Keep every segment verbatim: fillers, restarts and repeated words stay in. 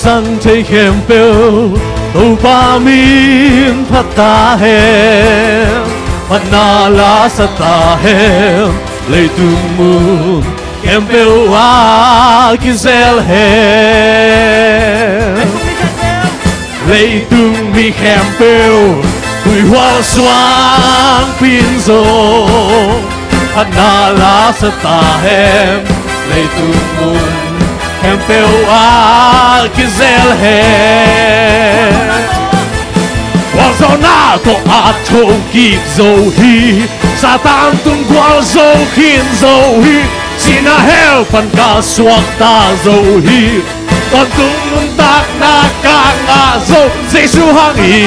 Sang thei khempeuh Topa min phat ta hen. Phatna la sa ta hen. Leitung mun khempeuh ah kizel hen. Leitung mi khempeuh tuihual suang pin zong phatna la sa ta hen. Leitung mun khempeuh ah kizel hen. Gualzawhna tawh a thokik zo hi. Satan tung gualzo khin zo hi. Sihna hell pan ka suakta zo hi. Tawntung nuntakna ka ngah zo Jesu hang hi.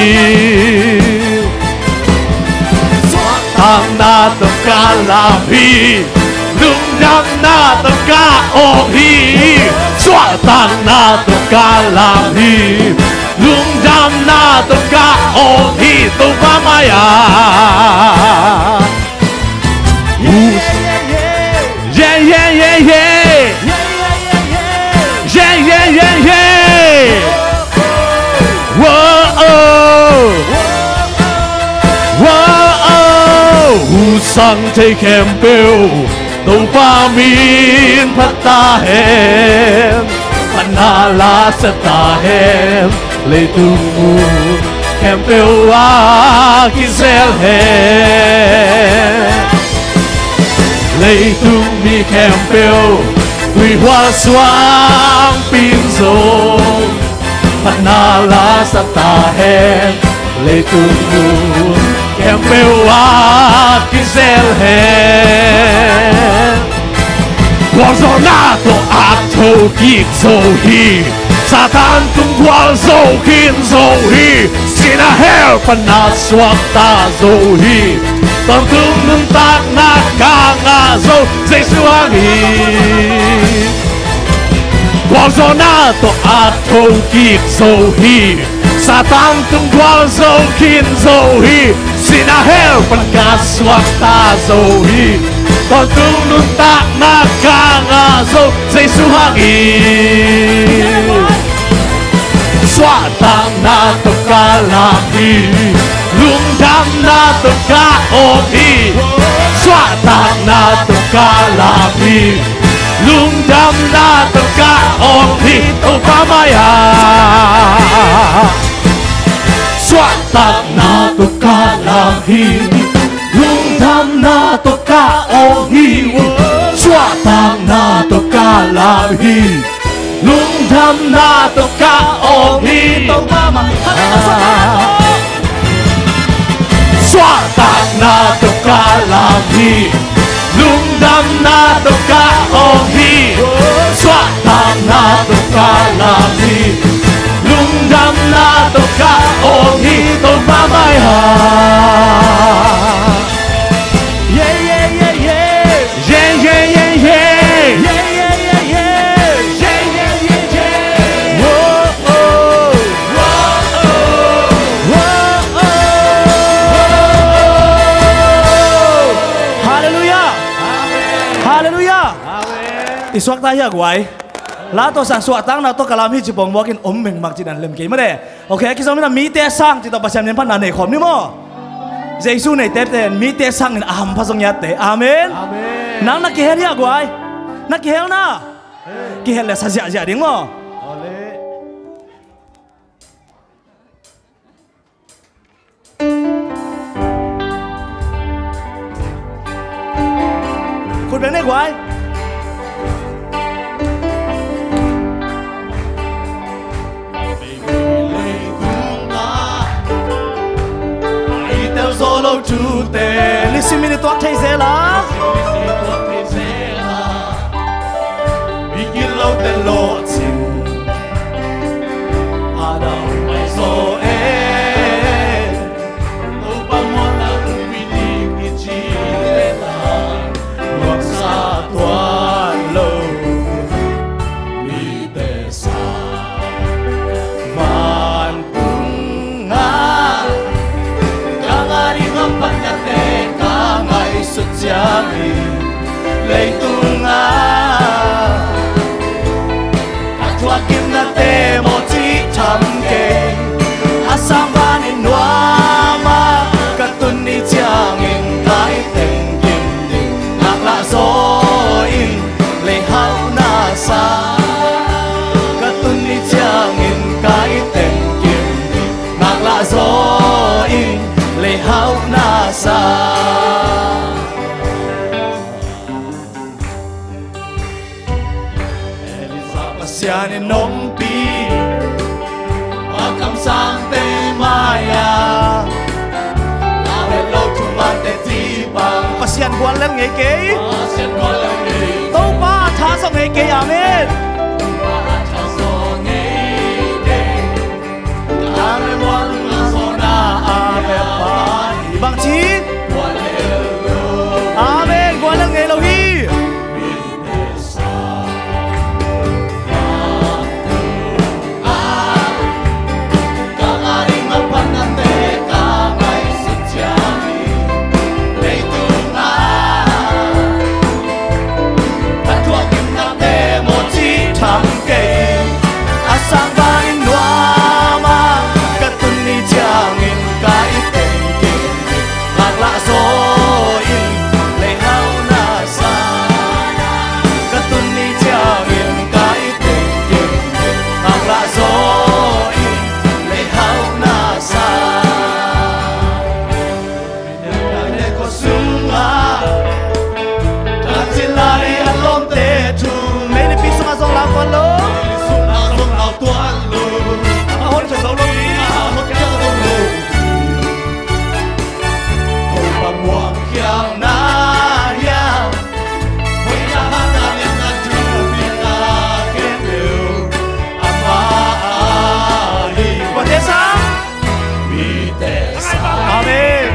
Suahtakna tawh ka lam hi. Lungdamna tawh ka awng hi. Suahtakna tawh ka lam hi. Lungdamna tawh ka awng hi. Topa mai-ah. Yeah, yeah, yeah, yeah. Yeah, yeah, yeah, yeah. Whoa, oh. Whoa, oh. Husang thei khempeuh Topa min phat ta hen. Phatna la sa ta hen. Leitung mun khempeuh ah kizel hen. Leitung mi khempeuh tuihual suang pin zong phatna la sa ta hen. Leitung mun khempeuh ah kizel hen. Gualzawhna tawh a thokik zo hi. Satan tung gualzo khin zo hi. Sihna hell pan a suakta zo hi. Tawntung nuntakna ka ngah zo Jesu hang hi. Gualzawhna tawh a thokik zo hi. Satan tung gualzo khin zo hi. Sihna hell pan ka suakta zo hi. Tawntung nuntakna ka ngah zo Jesu hang hi. Suahtakna tawh ka lam hi. Lungdamna tawh ka awng hi. Suahtakna tawh ka lam hi. Lungdamna tawh ka awng hi Topa mai-ah. Suahtakna tawh ka lam hi. Lungdamna tawh ka awng hi. Suahtakna tawh ka lam hi. Lungdamna tawh ka awng hi Topa mai-ah. Suahtakna tawh ka lam hi. Lungdamna tawh ka awng hi. Suahtakna tawh ka lam hi. Lungdamna tawh ka awng hi Topa mai-ah. Yeah, yeah, yeah, yeah. Yeah, yeah, yeah, yeah. Yeah, yeah, yeah, yeah. Yeah, yeah, yeah, yeah. Whoa, oh. Whoa, oh. Whoa, oh. Halleluiah. Halleluiah. I suakta hi a guai. La tawh sang suahtakna tawh ka lam hi ci pongmawk in om mengmak ci dan lem kei mah de. Ok, a kizom in a mite sang ci tawh Pasian min phatna nei khawm ni maw. Jesu nei tepte in mite sang in a hampha zong hiatte. Amen. Amen. Nang na kihel hia guai? Na kihel na? Kihel le sa ziahziah ding maw. Khut beng ni guai. Lisi mi ni tuak thei zel a. Mi gilo te lo cin. Adam mai zo e. Topa muanna hong pi ding i ci le ta, nuaksa tuan lo mite sa. Vantung a ka ngah ding hamphatnate ka ngaihsut ciangin, leitung a Nongpi a kamsangte mai-ah lau het lo thumante ci bang. Pasian gual lel ngei kei. Pasian gual lel ngei. Topa a tha zawh ngei kei. Amen. Topa a tha zawh ngei kei. Amen. Gual lel ngei zawh na a bel pa hi bang ci. Gual lel lo. Amen. Gual lel ngei lo hi. Ngaklah zaw in, leihau na sa. Ka tun ni ciangin ka it tengteng. Ngaklah zaw in, leihau na sa. Ka ne ko sungah Tanzila le a lawmte thu. Meilipi sungah zong lau tuan lo. Meilipi sungah zong lau tuan lo. A hon khia zo lo ding. A hon khia zo lo ding. Topa muang khialna hiam? Hoihna hatna liatna thu pina khempeuh amah ahi. Mite sa. Mite sa. Amen.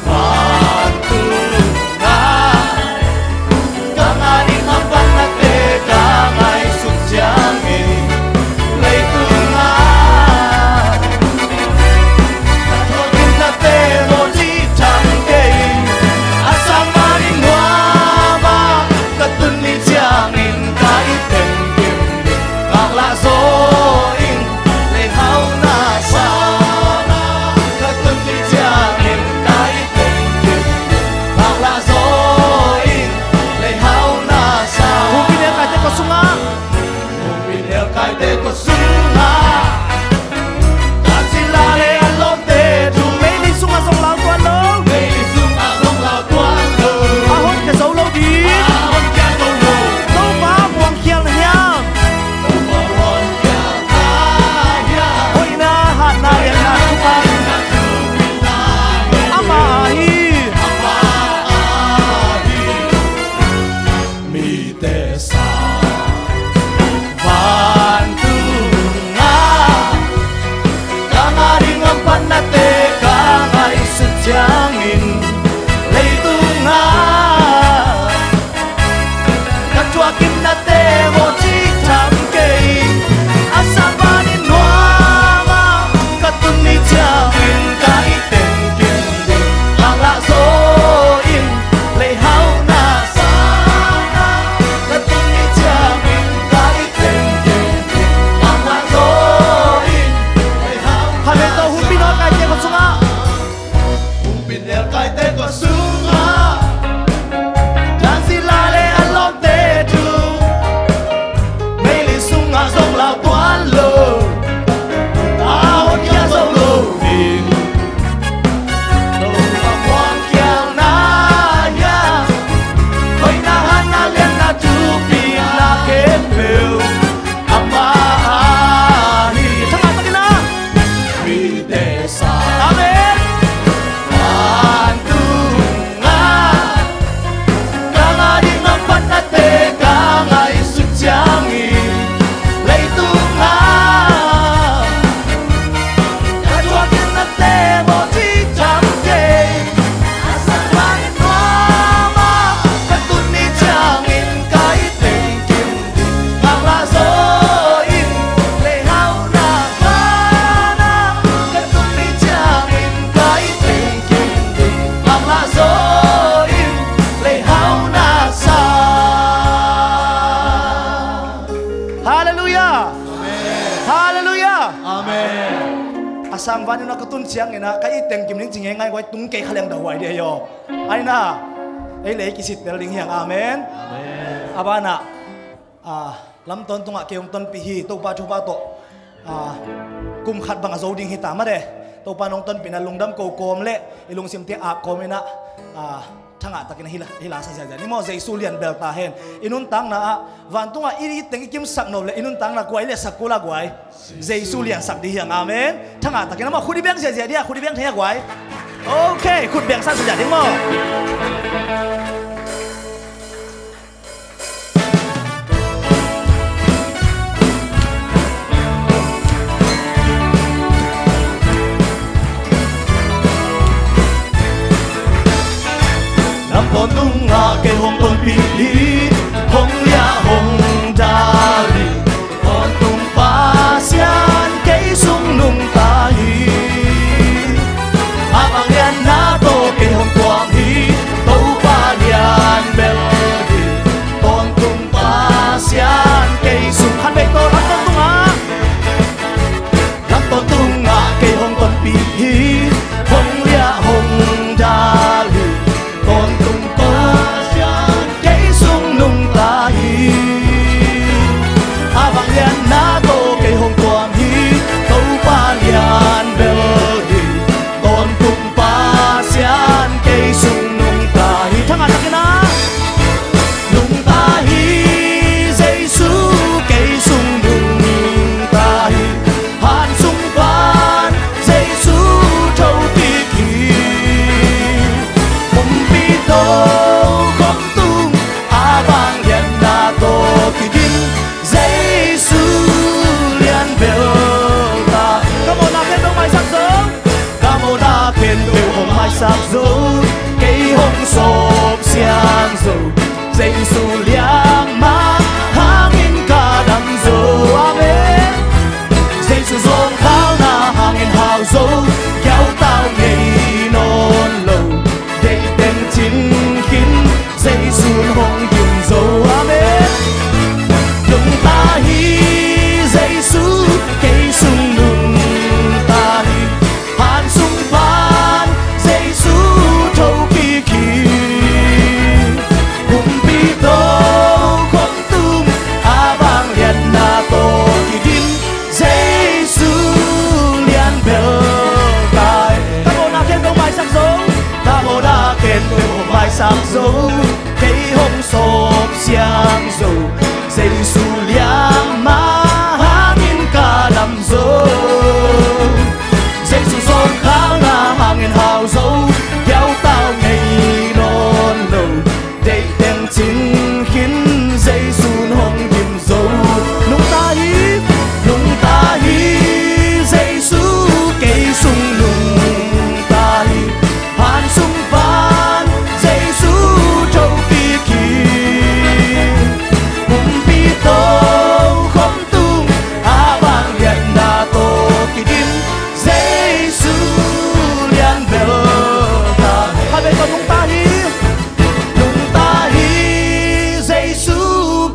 Vantung ah ka ngah ding a panate ka ngaihsut ciangin, leitung ah ka thuakimnate mawh cih tham kei. A sang manin nuam ah ka tun ni ciangin ka it tengkim ding. Ngaklah zaw in, leihau na sa. Ka tun ni ciangin ka it tengkim ding. Ngaklah zaw in, leihau na sa. Pumpi nelkaite kua sungah. Pumpi nelkaite kua sungah. Tanzila le a lawmte thu. Meili sungah zong lau tuan lo. Meili sungah zong lau tuan lo. A hon khia zo lo ding. A hon khia zo lo. Topa muang khialna hiam? Topa muang khialna hiam? Hoihna hatna liatna thu pina amah ahi. Amah ahi. Mite sa. Vantung ah ka ngah ding a panate ka ngaihsut ciangin, leitung ah ka thuakimnate mawh cih tham kei. A sang manin nuam ah ka tun ni ciangin ka it tengkim ding. Ngaklah zaw in, leihau na sa. Ka tun ni ciangin ka it tengkim ding. Ngaklah zaw in, leihau na sa. Khat vei tawh, pumpi nelkaite kua sungah. Pumpi nelkaite kua sungah. Tanzila le a lawmte thu. Meili sungah zong lau tuan lo. A hon khia zo lo ding. Topa muang khialna hiam? Hoihna hatna liatna thu pina khempeuh amah ahi. Thangah takin ah. Mite sa. Amen. Vantung ah ka ngah ding a panate ka ngaihsut ciangin, leitung ah ka thuakimnate mawh cih tham kei. A sang manin nuam ah ka tun ni ciangin ka it tengkim ding. Ngaklah zaw in, leihau na sa. Ka tun ni ciangin ka it tengkim ding. Ngaklah zaw in, leihau na sa. Halleluiah. Amen. Halleluiah. Amen. A sang vanin a ka tun ciangin ah ka it tengkim ding ci ngeingai guai tung kei kha leng dah huai dih ahi aw. Ahi na, ei le ei kisittel ding hi hang. Amen. Amen. A banah, ah, lamtawn tungah kei hong tonpih hi. Topa thupha tawh, ah, kum khat bang a zo ding hi ta mah de. Topa nong tonpihna lungdam ko kawm le i lungsimte ak kawm inah, ah, Thangah takin a hi la, hi la sa ziahziah ni maw, Jesu lian bel ta hen. I nuntakna ah, vantungah i it teng i kimsak nop le i nuntakna guai le sak kul a guai. Jesu liansak dih hiang, amen. Thangah takin amah khut i beng ziahziah dih a, khut i beng thei a guai. Ok, khut beng sa ziahziah dih maw. Lam tawntungah kei hong tonpih hi, hong liah hong dal hi. Tawntung Pasian kei sung nungta hi. A bang lianna tawh kei hong tuam hi, Topa lian bel hi. Tawntung Pasian kei sung, khan vei tawh, lam tawntungah, lam tawntungah kei hong tonpih hi, hong liah hong dal hi. Tawntung Pasian kei sung nungta hi. A bang lianna tawh kei hong tuam hi, Topa lian bel hi. Tawntung Pasian kei sung nungta hi. Thangah takin a, nungta hi, Jesu kei sung nungta hi. Han sung pan Jesu thokik hi. Pumpi tokhom tung, a bang lianna tawh kidim, Jesu lian bel ta. Ka mawhna khempeuh maisak zo. Ka mawhna khempeuh hong maisak zo. Kei hong sawp siang zo. Jesu liangmah hangin ka dam zo. Amen. Jesu zawngkhalna hangin hau zo. Kiautau ngei nawn lo. Deih teng cin khin, Jesu in hong gim zo. Amen. Nungta hi, Jesu kei sung nungta hi. Han sung pan Jesu thokik hi. Pumpi tokhom tung, a bang lianna tawh kidim, Jesu lian bel ta hi. Ka mawhna khempeuh maisak zo. Ka mawhna khempeuh maisak zo. Kei hong sawp siang zo. Jesu liangmah hangin ka dam zo. Jesu zawngkhalna hangin hau zo. Kiautau ngei nawn lo. Deih teng cin khin, Jesu in hong gim zo. Nungta hi, nungta hi, Jesu kei sung nungta hi. Han sung pan Jesu thokik hi. Pumpi tokhom tung, a bang lianna tawh kidim, Jesu lian bel ta. Khat vei tawh, nungta hi. Nungta hi, Jesu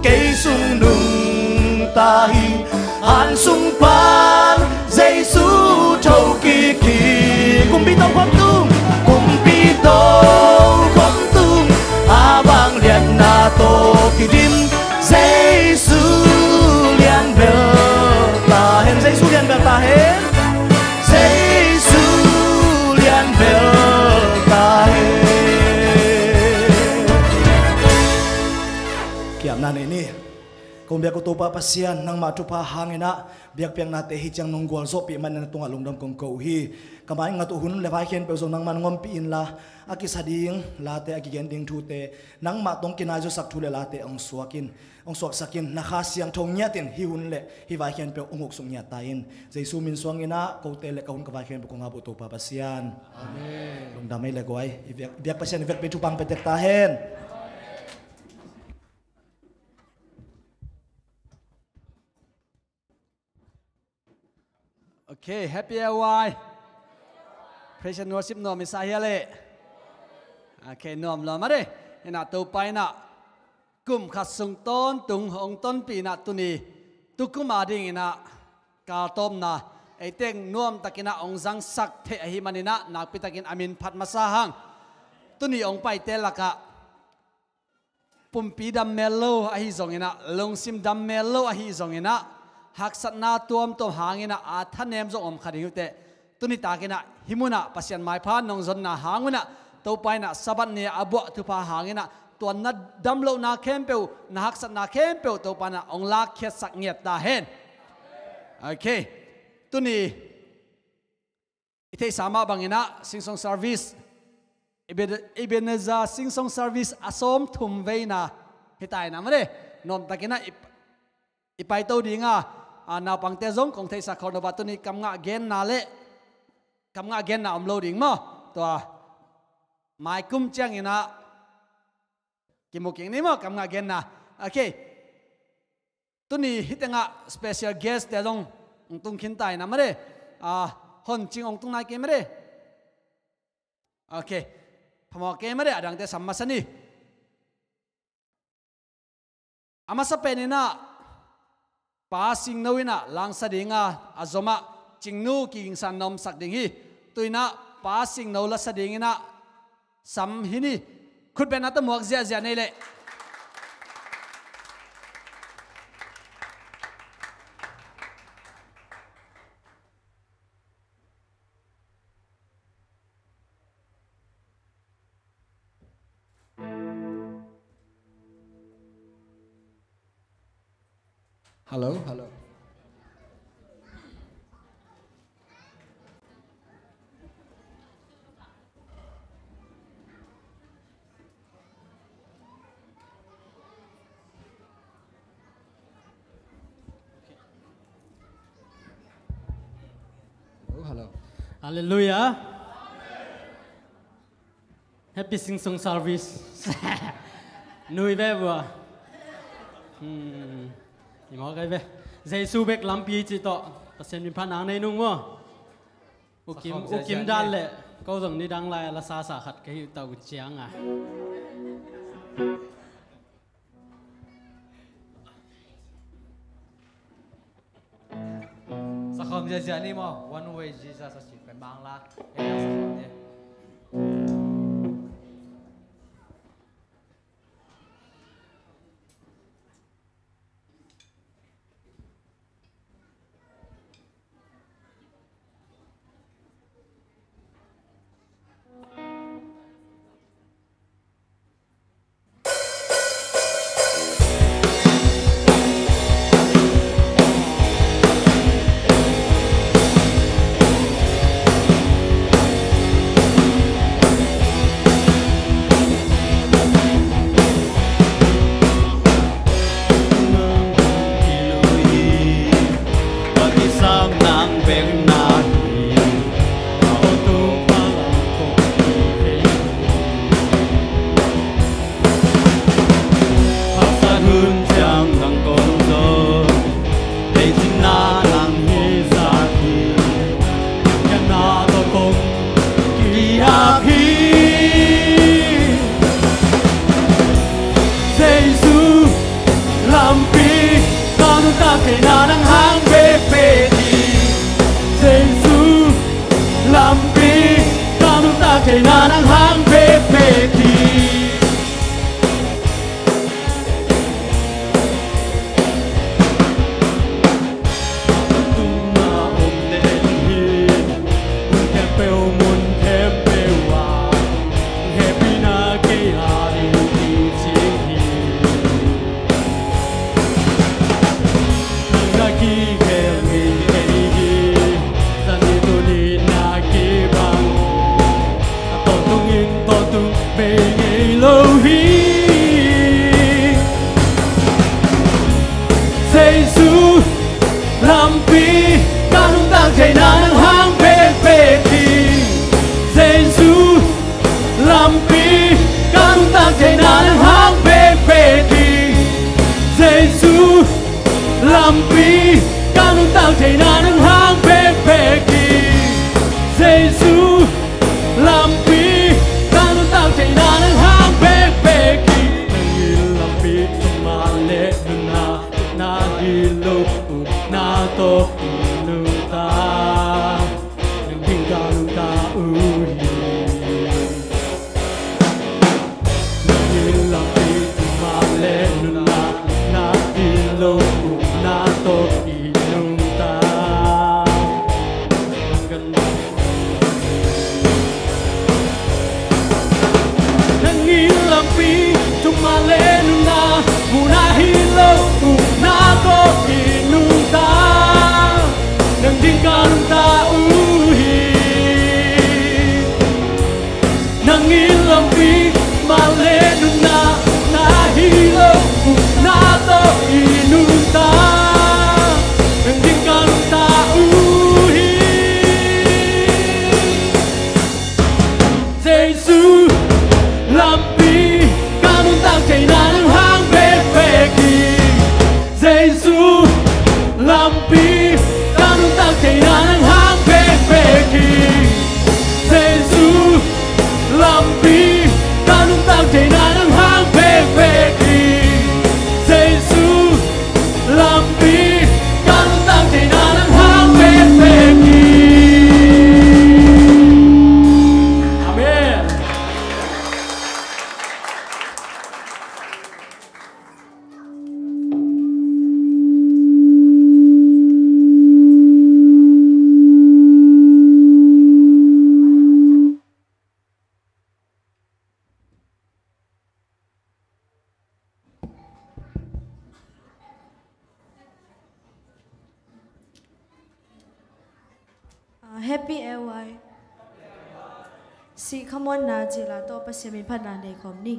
kei sung nungta hi. Han sung pan Jesu thokik hi. Kumpi tokhom tung, kumpi tokhom tung, a bang lianna tawh kidim, Jesu lian bel ta hen. Jesu lian bel ta hen. Jesu lian bel ta hen. Kiamna nei ni. Kong biak uh Topa Pasian, nangmah thupha hangin ah biakpiaknate hi ciang nong gualzawhpih manin na tungah lungdam kong ko uh hi. Ka mai ngat uh hun le vai khempeuh zong nangman hong ompih inla, a kisa ding late, a kigen ding thute, nangmah tawh hong kinai zawsak thu le late hong suak in, hong suaksak in, na Kha Siangtho ngiatin hih hun le hih vai khempeuh hong uksuk ngiat ta in. Jesu min suangin ah kote le ka hun ka vai khempeuh kong ap uh Topa Pasian. Amen. Lungdam ei le guai. I biak, biak Pasian i vekpi thupha hong pia tek ta hen. Ok, happy A Y. Praise and worship nuam i sa hia leh. Ok, nuam lua mah deh. Inah Topa inah kum khat sung tawntung hong tonpih inah tuni tukum a ding inah kaltawmna ei teng nuamtak inah hong zangsak theih ahih manin ah nakpi takin a min phat masa hang. Tuni hong paite lakah pumpi dam mel lo ahi zongin ah, lungsim dam mel lo ahi zongin ah, haksatna tuamtuam hangin ah a thanem zong om kha ding uh teh. Tuni takin ah hih munah Pasian maipha nong zonna hang un ah Topa in ah Sabbath ni a buah thupha hangin ah tua na damlohna khempeuh, na haksatna khempeuh Topa in ah hong lakkhiatsak ngiat ta hen. Ok. Tuni i theihsa mah bangin ah Sing Song service, Eben-, Ebenezer Sing Song service a sawmthum veina hi ta in ah mate. Nuamtakin ah i, i paito ding a, a, naupangte zong kong theihsa khol nop ah tuni kam ngah genna le kam ngah genna om lo ding maw? Tua mai kum ciangin ah kimu kik ni maw, kam ngah genna. Ok. Tuni hih tengah special guest te zong hong tung khin ta in ah mate. A, Hon Cing hong tung nai kei mate. Ok. Phamawh kei mate, a dangte sam masa ni. A masa penin ah Pa Singno in ah langsa ding a, a zom ah Cingnu Kigingsan na omsak ding hi. Tu in ah Pa Singno lasa dingin ah sam hi ni. Khutbetna tawh muak ziahziah nei leh. Hello, hello. Hello, hello. Hallelujah. Happy Sing Song service. Nui ve bua. Hmm. I mawk ai ve. Jesu bek lampi ci tawh Pasian min pha nang nei nung maw. U Kim, U Kim dan le ko zong nidang lai la sa sa khat ka hi ta u ciang a. Sakhom ziazia ni maw, one way Jesus a ci pen bang la. Sakhom ni. Happy L Y. Sih khamuanna cila tawh Pasian min phatna nei khawm ni.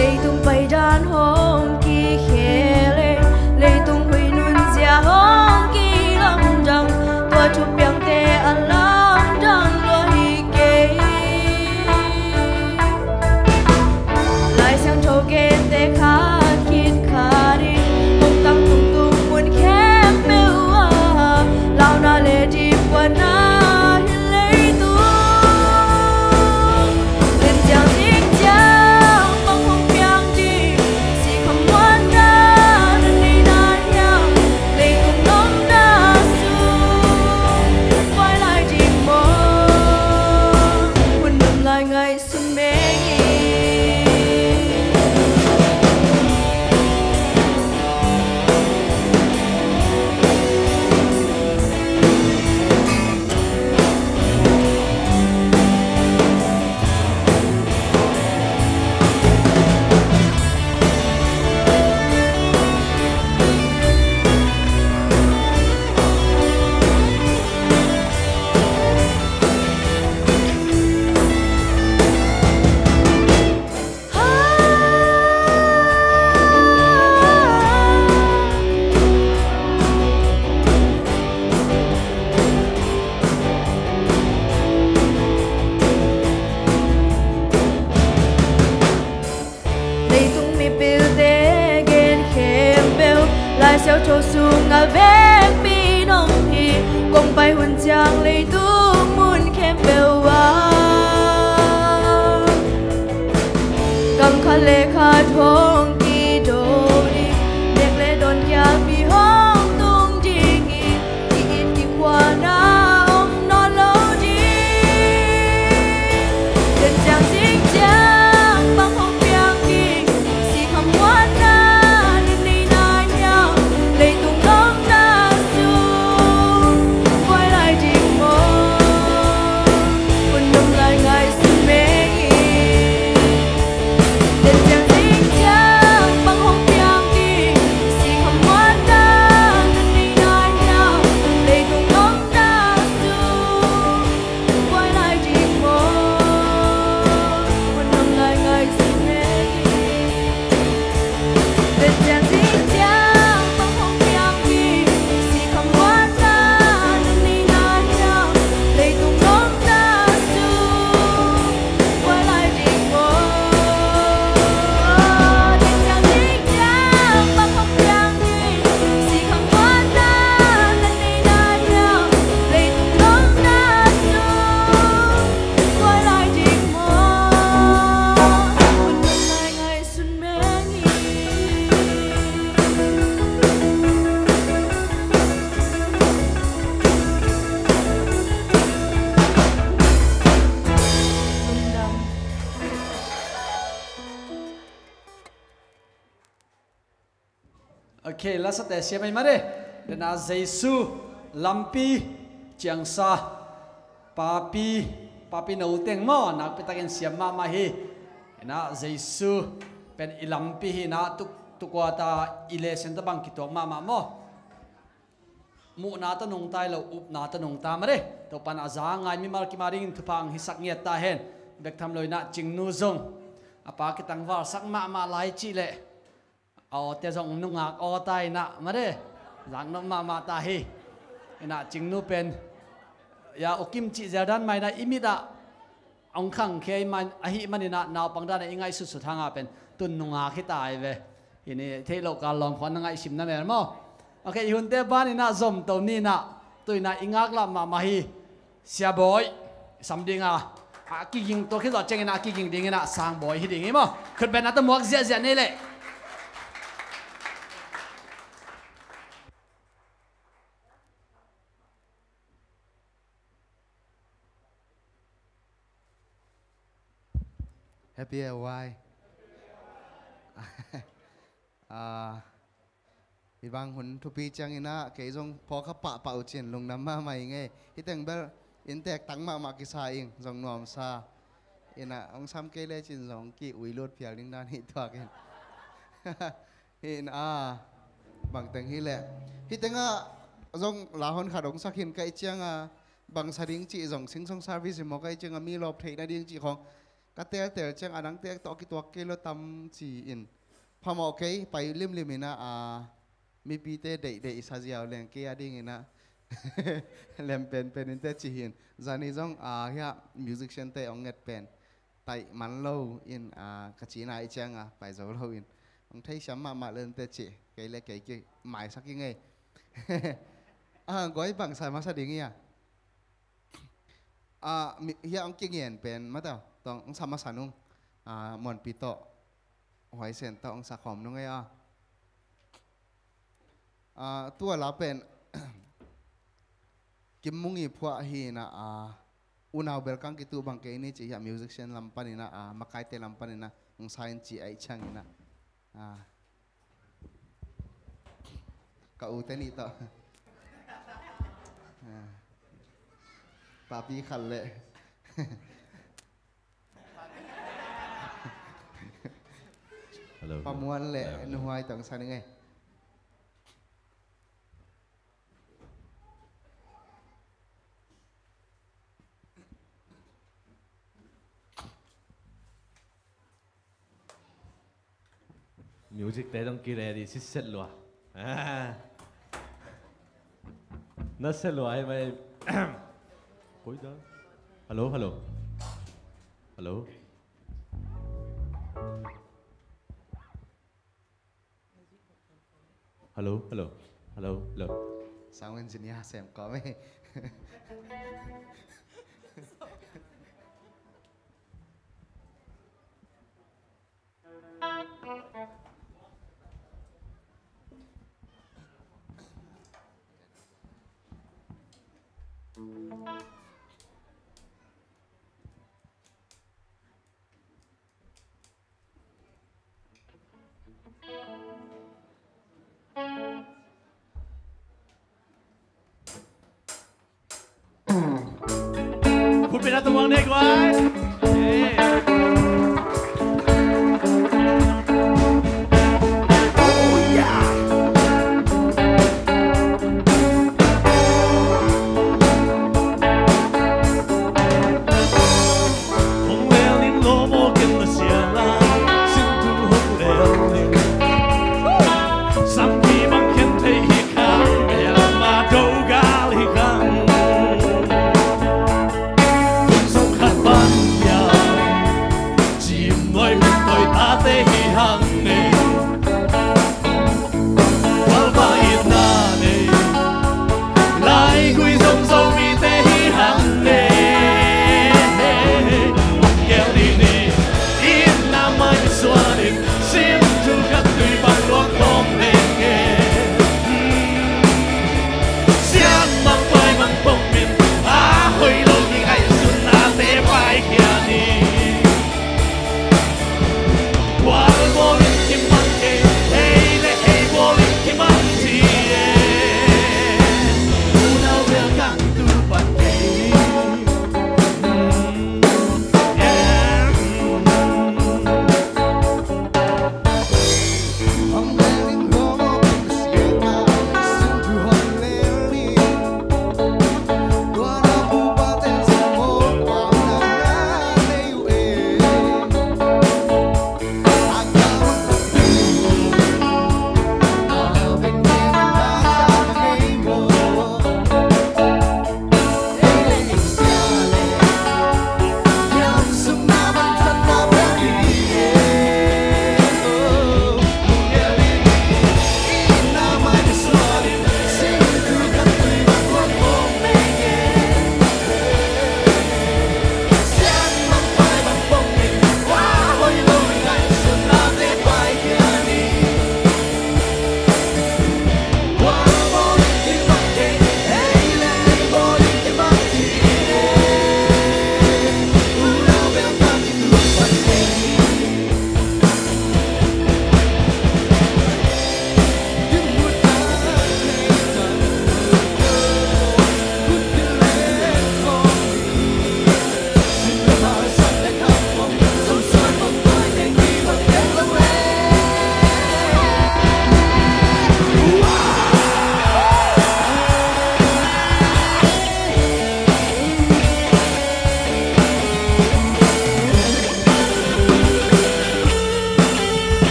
Leitung paidan hong kikhel e, leitung huih nunzia hong kilamdang, tua thupiangte a lamdang lua hi kei. Lai Siangtho gente khat khit khat in hong tang tungtung mun khempeuh ah launa le dipkuatna hi leitung. Len ciang zing ciang bang hong piang ding, sih khamuanna na neihna hiam? Leitung nopna sung buai lai ding maw? Hun nuam lai ngaihsun meng hi. Leitung mipilte gen khempeuh Lai Siangtho sungah vekpi in hong hi. Kong pai hun ciang leitung mun khempeuh ah kam khat le khat hong kido ding, nek le dawn kialpi hong tung ding hi. I it i khuana om nawn lo ding. Len ciang zing ciang bang hong piang ding, sih khamuanna na neihna hiam? Leitung nopna sung buai lai ding maw? Hun nuam lai ngaihsun meng hi. Len ciang zing ciang bang hong piang ding, sih khamuanna na neihna hiam? Leitung nopna sung buai lai ding maw? Hun nuam lai ngaihsun meng hi. Len ciang zing ciang bang hong piang ding, sih khamuanna na neihna hiam? Leitung nopna sung buai lai ding maw? Len ciang zing ciang bang hong piang ding, sih khamuanna na neihna hiam? Leitung nopna sung buai lai ding maw? Hun nuam lai ngaihsun meng hi. Ok, lasate siam ei mah de. Dena Jesu lampi ciangsa papi, papi no teng maw, nakpitakin siam mahmah hi. Ina Jesu pen i lampi hi ina tuk, tukuata i lesen tabang kituak mahmah maw. Muhna tawh nungta hi lo, upna tawh nungta mah de. Topan a za ngai mimal kim a dingin thupha hong hisak ngiat ta hen. Bek tham lo ina Cingnu zong a pa kitangvalsak mahmah lai cih leh a awte zong nungak aw ta ina mah de. Zaknop mahmah ta hi. Ina Cingnu pen ya ukim cih zeldan mah ina i mit ah hong khangkhia ahih man ina naupang dan a i ngaihsutsut hanga pen tun nungak hi ta hi ve. Hi ni, theih loh kal lawm khawng na ngaihsim na mel maw? Ok, i hunte ban in ah zom to ni in ah, tu in ah i ngaklah mahmah hi. Sia Bawi, sam ding a, a kiging, tua khit zawh ciangin ah a kiging ding in ah Sang Bawi hi ding hi maw? Khut beng a tawh muak ziahziah ni leh. Happy A Y. Ah, hih bang hun thupi ciangin ah kei zong phawk kha pahpah uh cin lungdam mahmah ing ei. Hih teng bel inntek tang mahmah kisa ing, zong nuamsa. In ah hong sam kei lecin zong ki-ui lut phial ding dan hi tuak in. Hi in ah, bang teng hi leh. Hih teng ah zong la hon khat hong sak hi in ka hih ciang a, bang sa ding cih zong Sing Song service hi maw ka hih ciang a mi lawp theih nading cih khawng ka teltel ciang a, nang tek tawh kituak kei lo tam ci in. Phamawh kei, pai limlim in ah, a, mipite deihdeih sa ziau leng kei a ding in ah lem penpen in teh ci hi in. Zani zong, a, hiah musician te hong nget pen taih man lo in, a, ka cihna ih ciang a pai zo lo in, hong theisiam mahmah lente cih, kei le kei kimaisak ing ei. A, guai bang sa masa ding hi a? A, mi, hiah hong kingen pen mata tawh hong sa masa nung, a, Muanpi tawh, Huai Sen tawh hong sa khawm nung ei a. A, tua la pen Kim Mung i phuah hi in ah, a, unau belkang kituh bang kei ni ci hiah musician lam pan in ah, a, makaite lam pan in ah hong sa in ci ahih ciangin ah, a, ka ute nih tawh, a, papi khat le Hello, Pa hello. Muan le, hello, hello. Nu Huai tawh hong sa ning ei. Music te dong ki ready sitset lua. Ah. Na set lua hi mai. Koi da. Hello, hello. Hello. Hello, hello. Hello, hello. Sound engineer sem kawm ei. Khut beng a tawh muak ni ei guai.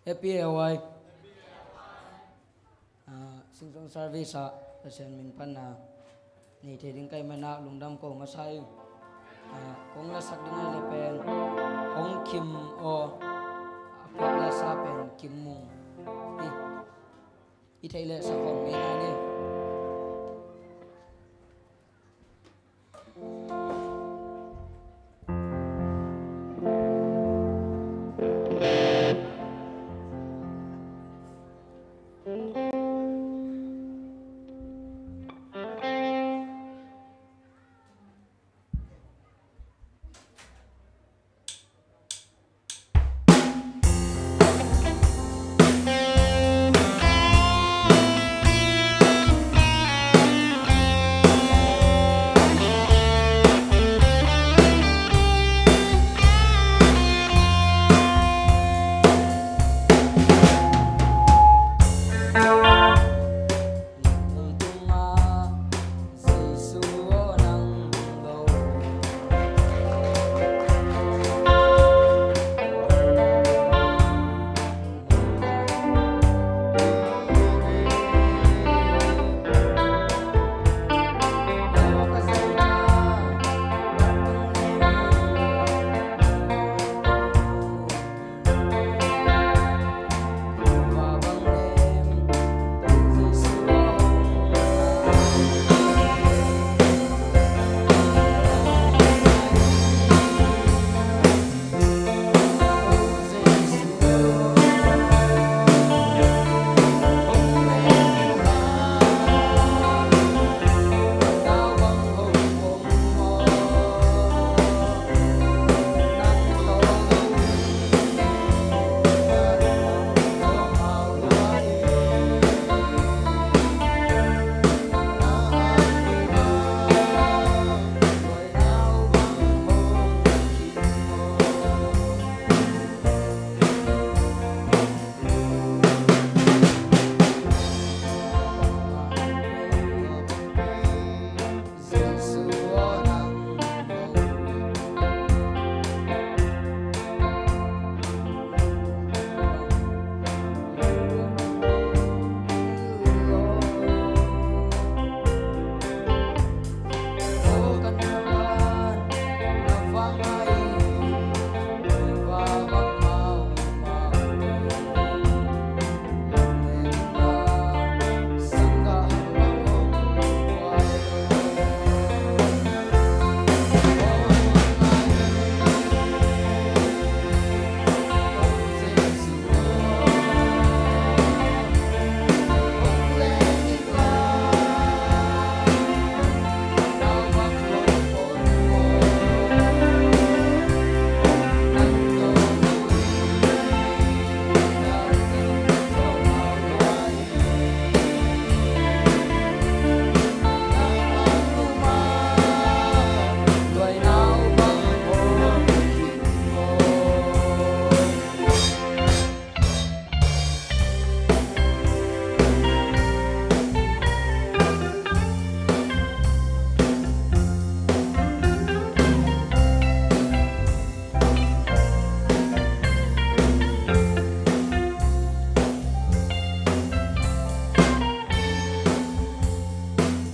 Happy A Y. Ah, Sing Song service ah Pasian min panna nei thei ding ka hih manin lungdam ko masa ing. Ah, kong lasak ding ahih leh pen Hong Kim Aw, a pianna sa pen Kim Mung. I, i theih leh sa khawm ngei lai ni.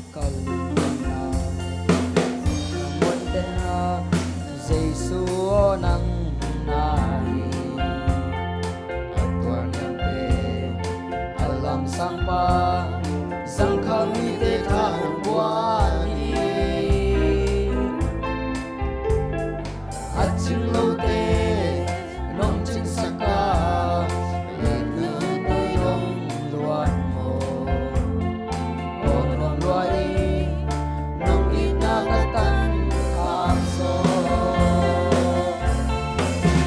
Ka lungdamna, ka muantenna, Jesu aw nang na hi. A tuanniamte, a lamsangpa, zangkhal mite tha nang buan hi. A cing lote nong cingsak a, itna tui nong luan maw? Aw nuam lua ing, nong itna ka tangkhak zaw.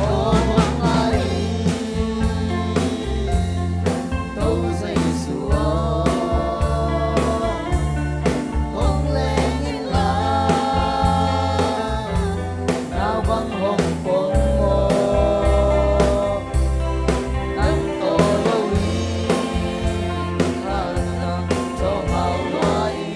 Aw hong ngai ing, To Jesu aw, hong leng inla, nau bang hong pom maw? Nang tawh lo in, khat nang tawh hau lua in.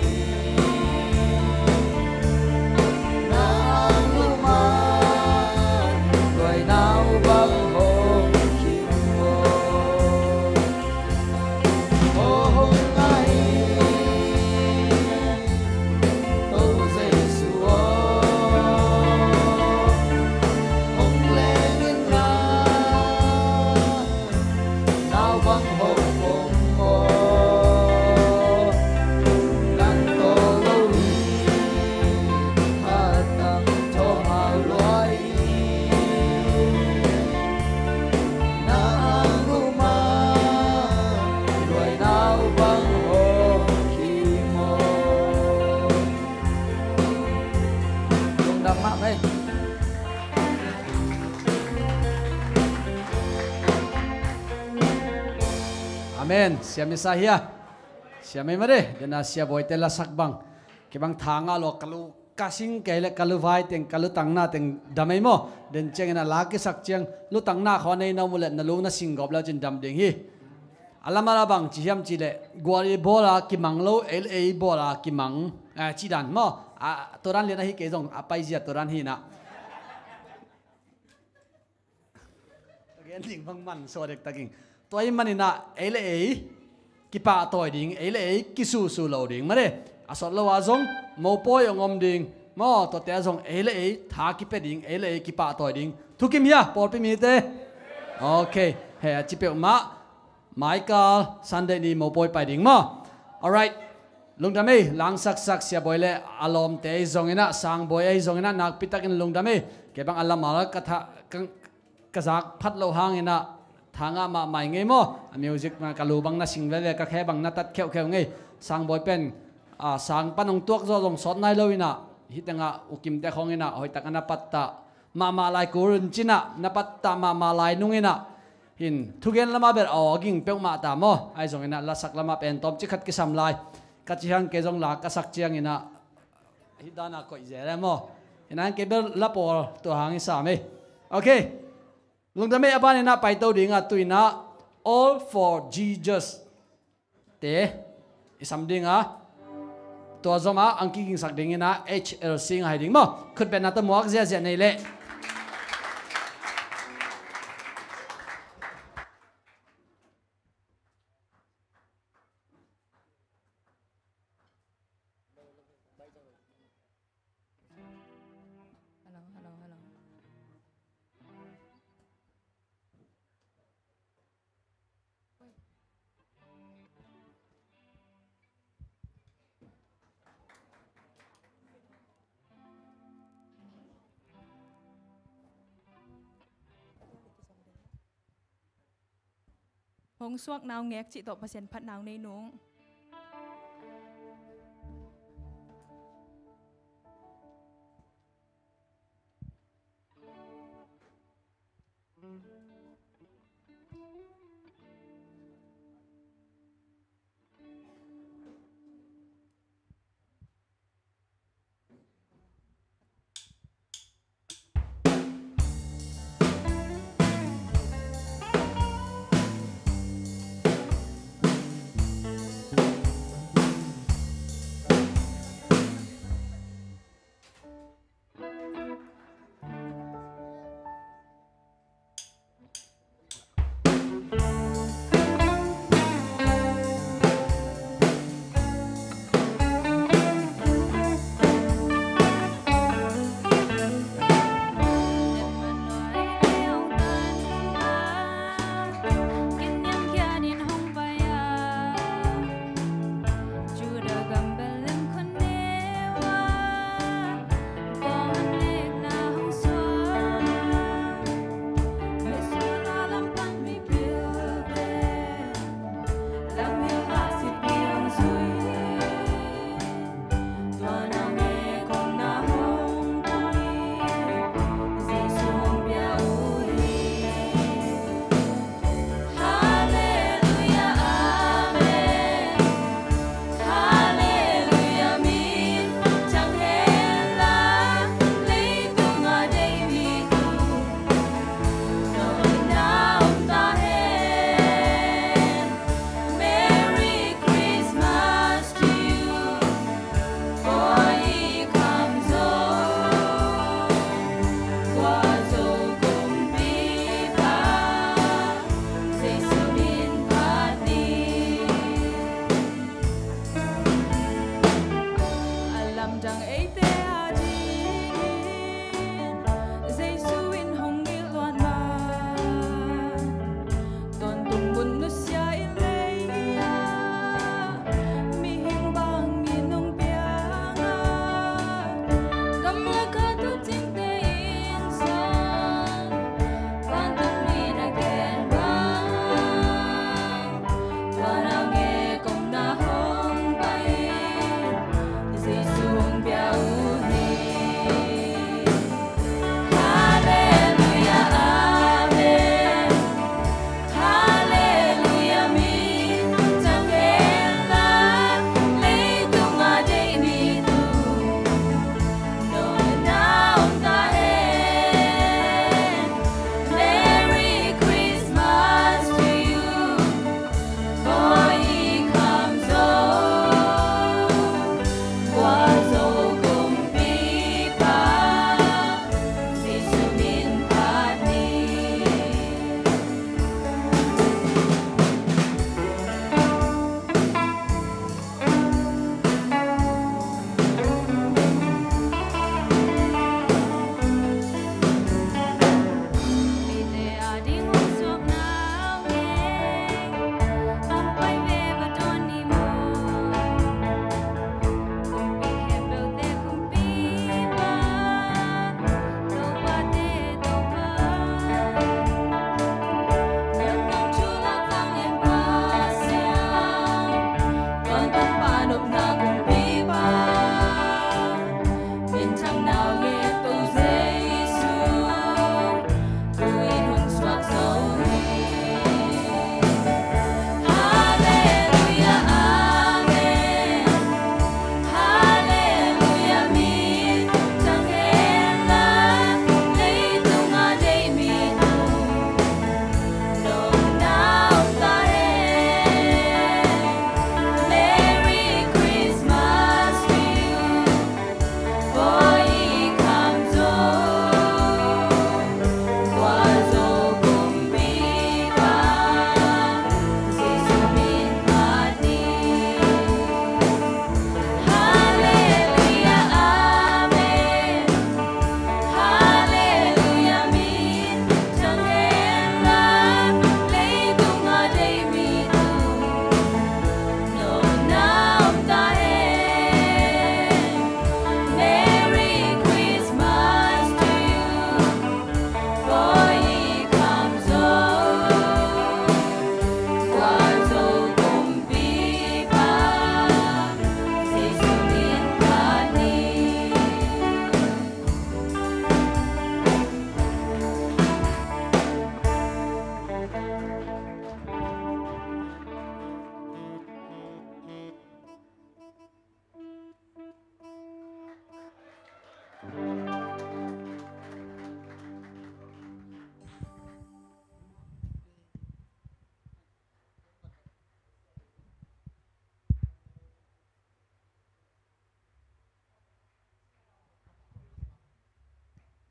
Mah vei. Amen. Siam i sa hia? Siam ei mah de. Dena sia buaite lasak bang. Kei bang tha ngah lo ka lu ka sing kei le ka lu vai teng ka lu tangna teng dam ei maw. Den ciangin a la kisak ciang lu tangna khawng nei na mu le na lu na sing gawp le cin dam ding hi. A lamah a bang ci hiam cih leh gual i bawl a kimang lo, ei le ei bawl a kimang, eh, cih dan maw? A, tua dan lian ahi kei zong a paizia tua dan hi inah. Ka gen ding bang man suak dektak ing. Tua ahih maninah ei le ei kipahtawi ding, ei le ei kisusu lo ding mah de. A sawt lo ah zong mopawi hong om ding maw? Tuate ah zong ei le ei tha kipia ding, ei le ei kipahtawi ding. Thukim hia pawlpi mite? Ok. He a ci peuhmah. Maikal Sunday ni mopawi pai ding maw? Alright. Lungdam ei, langsaksak sia buai le a lawmte ahi zonginah, sang buai ahi zonginah nakpitakin lungdam ei. Kei bang a lamal ka tha, ka, ka zak phat loh hanginah tha ngah mahmah ing ei maw? A music ka lu bang na sing veve, ka khe bang na tat kheuhkheuh ing ei. Sang buai pen, a, sang pan hong tuak zawh zong sawt nai lo inah, hih tengah ukimte khawng inah hoihtak a na pattah mahmah lai kul un cinah, na pattah mahmah lai nunginah hin thugen lamah bel aw ging peuhmah ta maw? Ahi zonginah lasak lamah pen tawmcik khat kisam lai. Ka ci hang kei zong la ka sak cianginah hih danah koih zel e maw? Hinah kei bel la pawl tua hang i sam ei. Ok. Lungdam ei, a baninah paito dingah tuinah All for Jesus te i sam dinga, tua zomah ang kigingsak dinginah H L C ngah ding maw? Khutbetna tawh muak ziahziah nei leh. Hello, hello, hello. Hong suak naungek cih tawh Pasian phat nau nei nung. A lamdang eite a dingin Jesu in hong gilh luat ma. Tawntung mun nusia i lei-ah mihing bangin hong piang a, gamlak a tu cingte in zong tawntung in a gen bang. Tua nang e kong na hong pai in Jesu hong pia uh hi.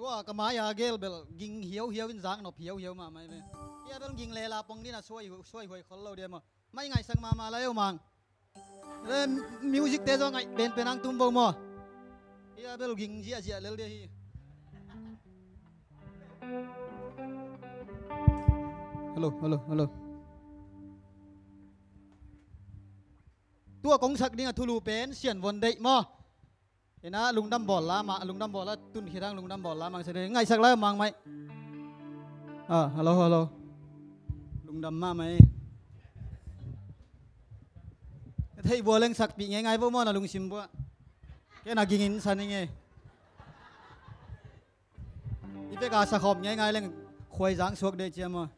Tua ka mai-a gel bel ging hiauhiau in zak nop hiauhiau mahmah hi ve. Hia bel ging lela pong dina suai, suai huai khol lo dia maw. Mai ngaihsak mahmah lai uh mang. Le music te zong ngaih penpen ang tum vo maw. Hia bel ging ziahziah lel dia hi. Hello, hello, hello. Tua kong sak ding a thulu pen Sian Von Deih maw. Ina lungdam bawl la mah, lungdam bawl la tun khit hang lungdam bawl la mang se ding. Ngaihsak lai mang mai. Ah, hello, hello. Lungdam mah mai. Thei bua leng sakpih ngeingai vo maw na lungsim bua. Kei na gingin sa ning e. I pek a sa khawm ngeingai leng khuai zang suak dei cia maw.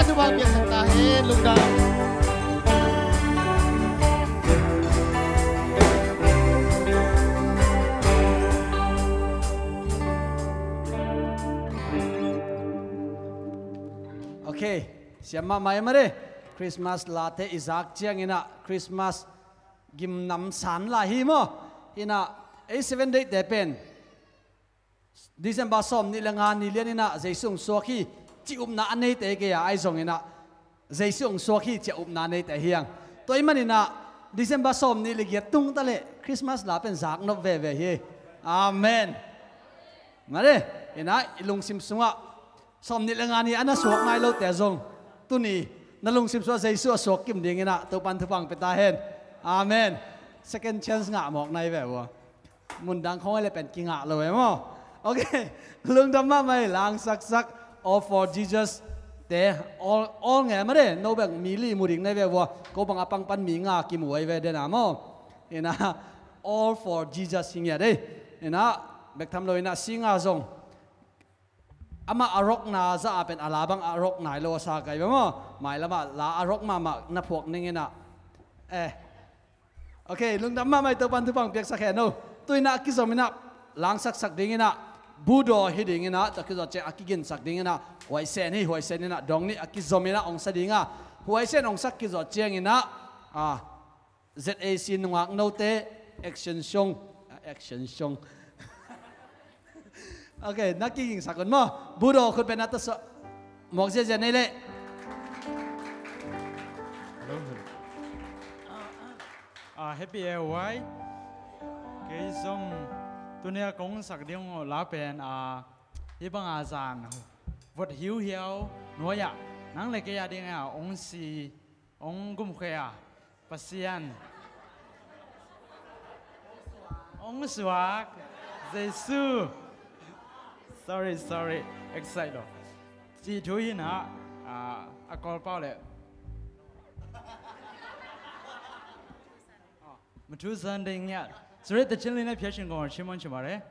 Thupha piaksak ta hen, lungdam. Ok, siam mahmah e mah de. Christmas late i zak ciangin ah Christmas gimnam san lai hi maw. Hi in ah, ei Seventh Day te pen December sawmnih le nga ni lian in ah Jesu hong suak hi, cih upna a neite kei a, ahi zongin ah Jesu hong suak hi, cih a upna a neite hi hang. Tua ahih manin ah December sawmnih le giat tung ta leh Christmas la pen zak nop veve hi. Amen. Mah de, hi in ah i lungsim sungah sawmnih le nga ni a na suak nai lote zong tuni na lungsim sungah Jesu a suak kim dingin ah Topan thupha hong pia ta hen. Amen. Second chance ngah mawk nai ve ua. Mundang khong le pen kingah lo e maw. Ok, lungdam mahmah hi. Langsaksak All for Jesus te, all, all nge mah de, no bek mi li mu ding nai ve ua. Ko bang a pang pan mi nga kimu ai ve den a maw. Hi in ah All for Jesus hi ngiat e. Hi in ah bek tham lo hi in ah singer zong amah a rock na zah a pen a la bang a rock nai lo a sa kai ve maw. Mailam ah la a rock mahmah na phuak ning in ah. Eh. Ok, lungdam mahmah hi. Topan thupha hong piaksak hen o. Tu in ah a kizom in ah langsaksak dingin ah, budaw hi dingin ah, tua kizawh ciang a kiginsak dingin ah huaisen hi, huaisen in ah dong nih a kizom in ah hong sa ding a, huaisen hong sak kizawh ciangin ah, ah, Z A C nungak note action song, ah, action song. Ok, na kigingsak un maw. Budaw khut beng na ta suah. Mawk ziazia nei leh. Ah, happy e Y. Kei zong tuni a kong sak ding uh la pen, ah, hih bang a zan vot hiuhiau nuai ah nang le kei a ding a hong si, hong gumkhia Pasian, hong suak Jesu. Sorry, sorry, excite lo. Cih thu hi in ah, ah, a Kawl pau le. Muthu zan ding ngiat. Suri te chin lina phiat chin kong chin mon chin mare.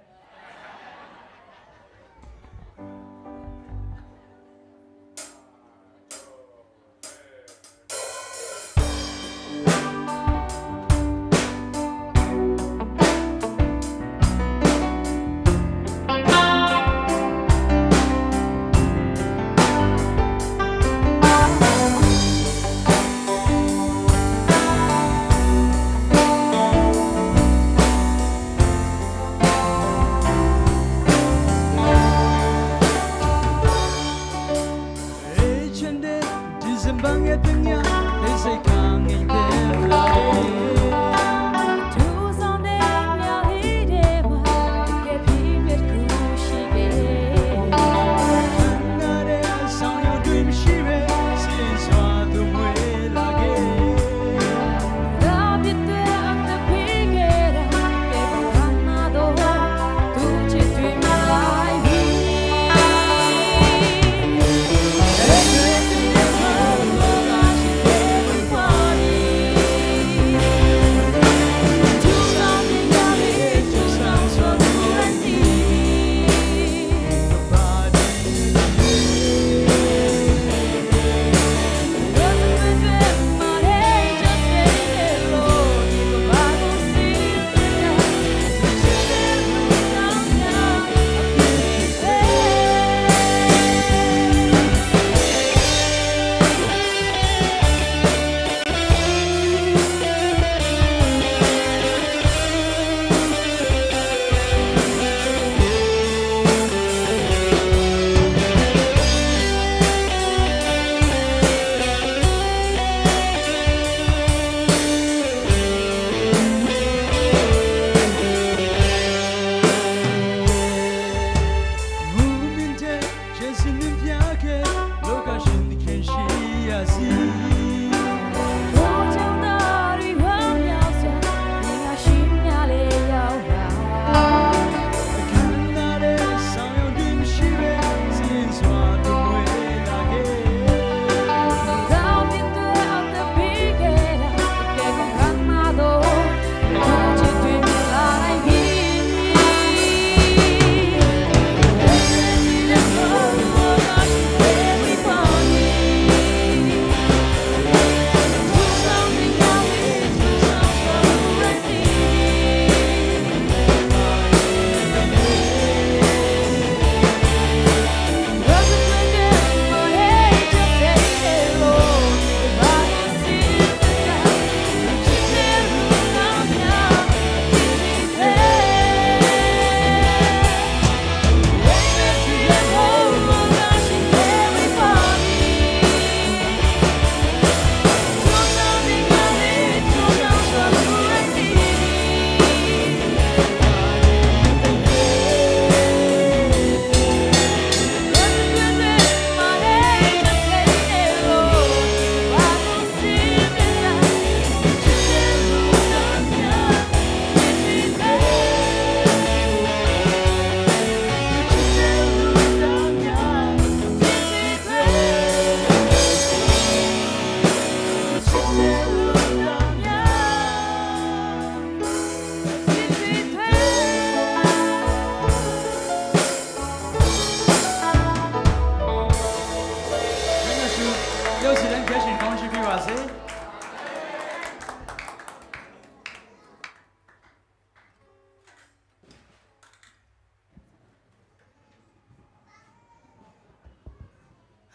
Sia Sia Lian Khia Shin kong hong hih pih uh a si.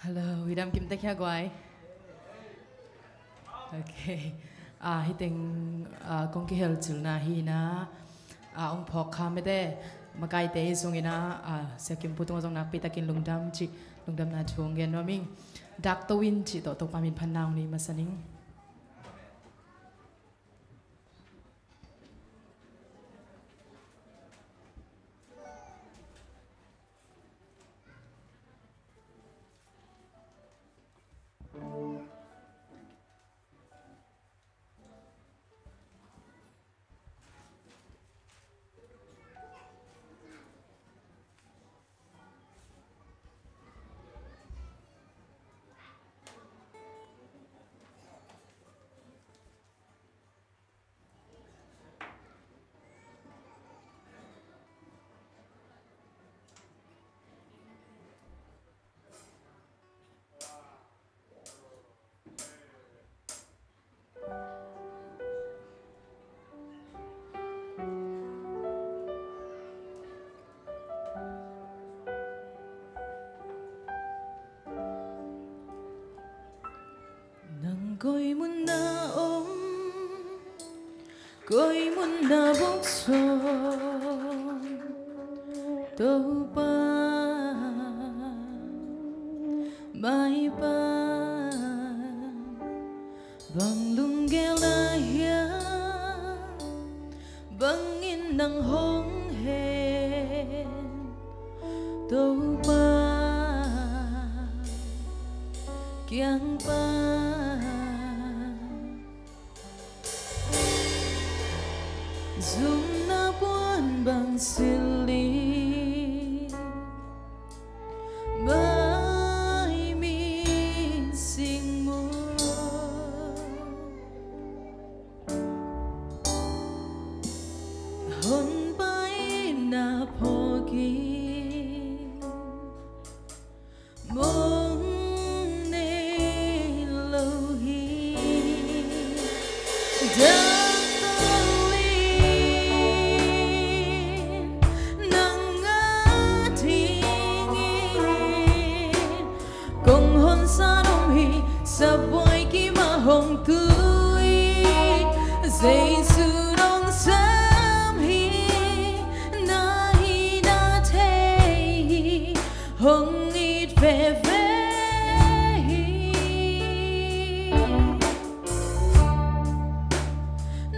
Hello, i dam kim tek hia guai. Ok. Ah, hih teng, ah, kong kihelcilna hi-in ah, ah, hong phawk kha mete, makaite i zong in ah, ah, Sia Kim Pu tungah zong nakpi takin lungdam cih, lungdamna thu hong gen nuam ing. Dak To In cih tawh Topa min phatna hong nei masa ning. Nang koi mun na om, koi mun na buk sawm, Topa, maipa, bang lunggel na hiam, bangin nang hong hen, Topa kiang pan. Zumna puan bang silh in, mai ming sing mu, honpa in na phawk in, mong nei lo hi. Dak To In, nang adingin kong hong san om hi. Sabuai kim ah hong tu in, Jesu dong sam hi. Na hihna thei hi, hong it veve hi.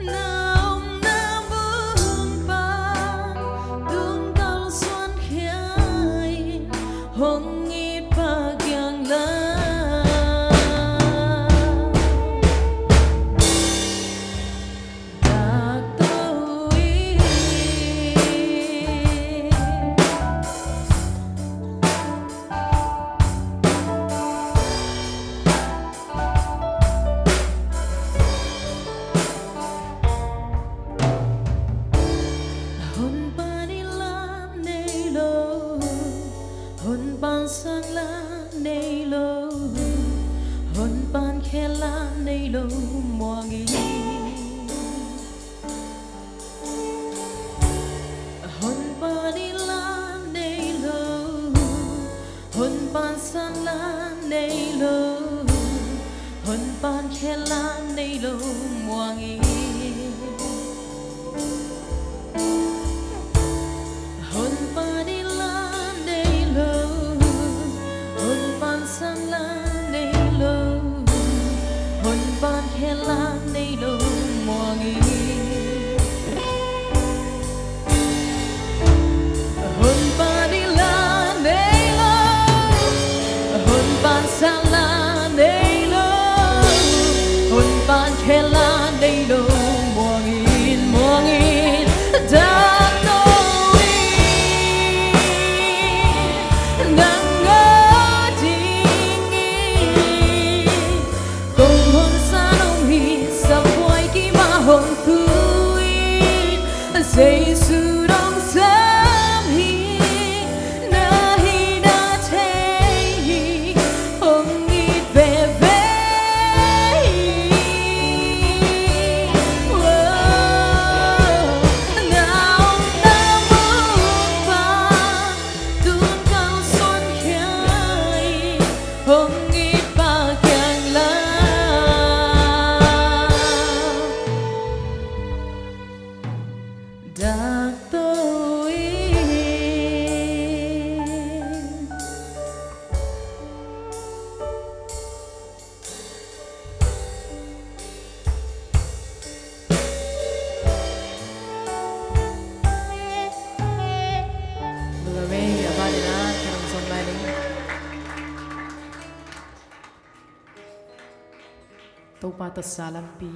Na omna mun pan tung kalsuan khia in, hong it pa kiang la. Dak To In, honpa in la nei lo, honpa in san la nei lo, honpa in khel la nei lo muang in. Honpa in la nei lo, honpa in san la nei lo, honpa in khel la nei lo muang in. Honpa in la nei lo, honpa in san la nei lo, honpa in khel la nei lo muang in. Honpa in la nei lo, honpa in san la nei lo, honpa in khel la nei lo muang in, muang in. Dak To In, nang adingin kong hong san om hi. Sabuai kim ah hong tu in, Jesu dong sam hi. Na hihna thei hi, hong it veve Topa tawh sa lampi.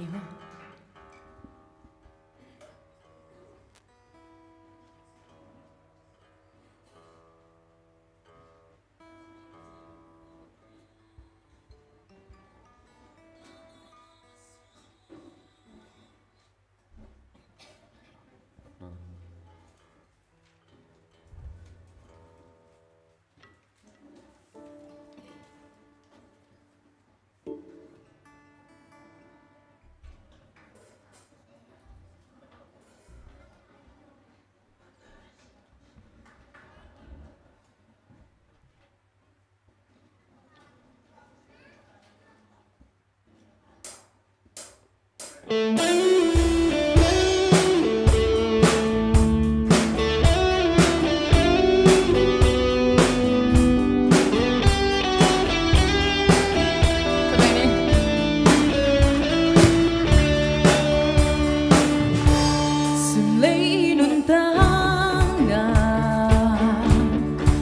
Sim lei nuntakna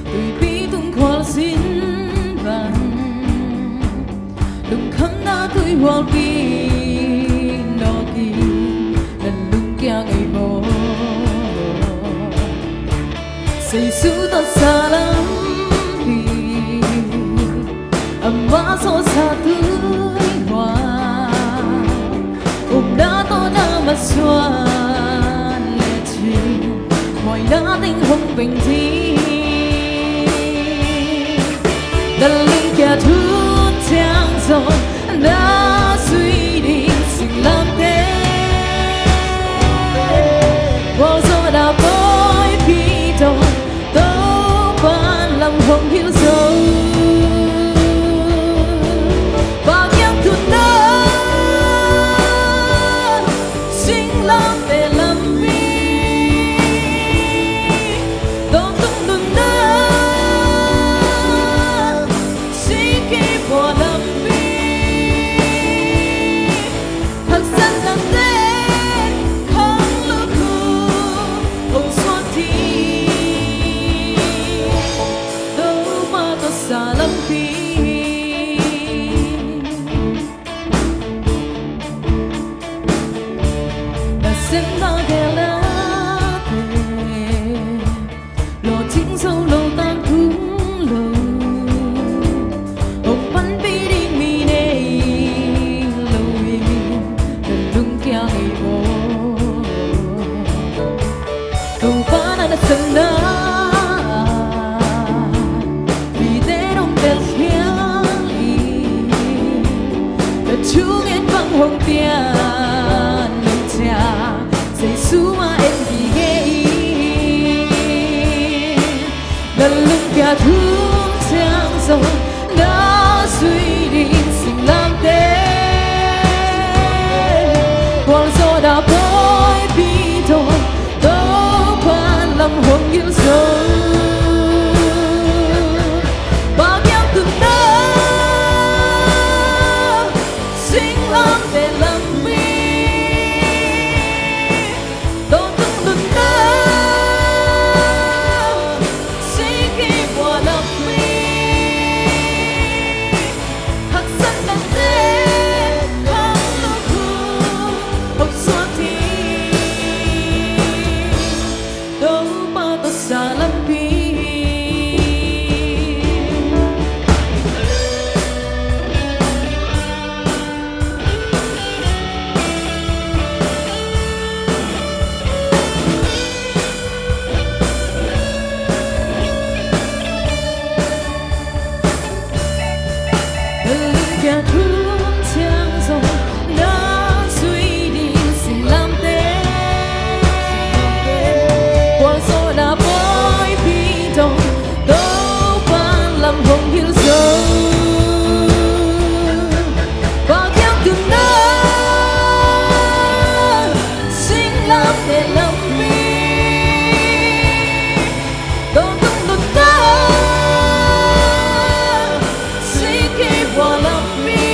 tuipi tung khualzin bang, lungkhamna tuihualpi nawkin na lungkia ngei maw? Jesu tawh sa lampi, ama zawhsa tuihual, upna tawh na masuan lecin, khuaina teng hong veng ding. Na lungkia thuciang zong na zui ding singlamteh, gualzawhna pawipi tawh Topa'n lam hong hilh zo. Pakiang tun na singlamteh lampi, tawntung nunna singkip bua lampi, haksatnate khang lukhuh hong suak ding, Topa tawh sa lampi. Nasemna geelnate, lawhcing zo lo, tangtung lo, hong panpih ding mi nei lo hi, na lungkia ngei maw? Topa na nasemna mite hong telkhial in, na thungen bang hong piang, nong ciah Jesu mah en hi ngei in. Na lungkia thuciang zong na zui ding singlamteh, gualzawhna pawipi tawh Topa'n lam hong hilh zo. Pakiang tun na singlamteh lampi, tawntung nunna singkip bua lampi, haksatnate khang lukhuh hong suak ding, Topa tawh sa lampi. Lungkia thuciang zong na zui ding singlamteh, gualzawhna pawipi tawh Topa'n lam hong hilh zo. Pakiang tun na singlamteh lampi, tawntung nunna singkip bua lampi,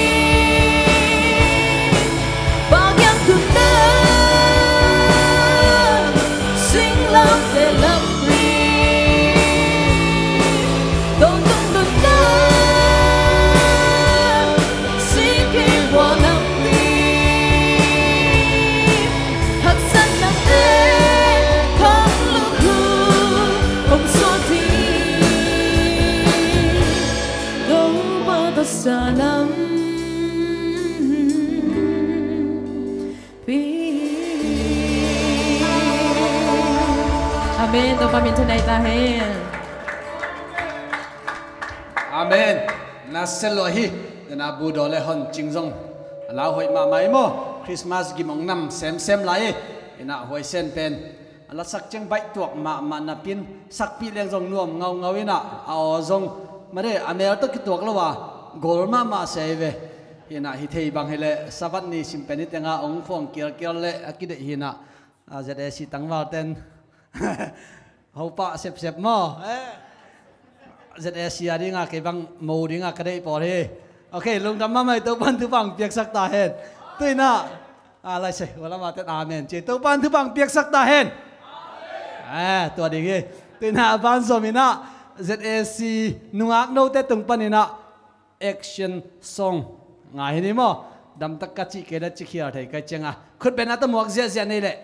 Amen. Topa min thang ta hen. Amen. Na sel lo hi. Na bu do le hon cing zong a lau hoih mahmah i maw. Christmas gim ong nam semsem lai hi. Ina huai sen pen a lasak ciang baih tuak mahmah napin sakpih leng zong nuam ngaungau ina a aw zong made a mel tawh kituak lo a gol mahmah sia hi ve. Hina hi thei bang hileh Sabbath ni sim pen hi tenga ong khuang kialkial le a kideih hina a Z A C tangval ten hopah sepsep maw. Eh. Z A C a dinga kei bang mo dinga ka deih pawl hi. Ok, lungdam mahmah hi. Topan thupha piaksak ta hen. Tuina a lai se wala ma ten amen ci. Topan thupha piaksak ta hen. Eh, tua ding hi. Tuina a ban zom ina Z A C nungak note tung pan ina action song ngai hi ni maw. Damtak ka cih kei le cikhial thei kai cianga khutbetna tawh muak ziahziah nei leh.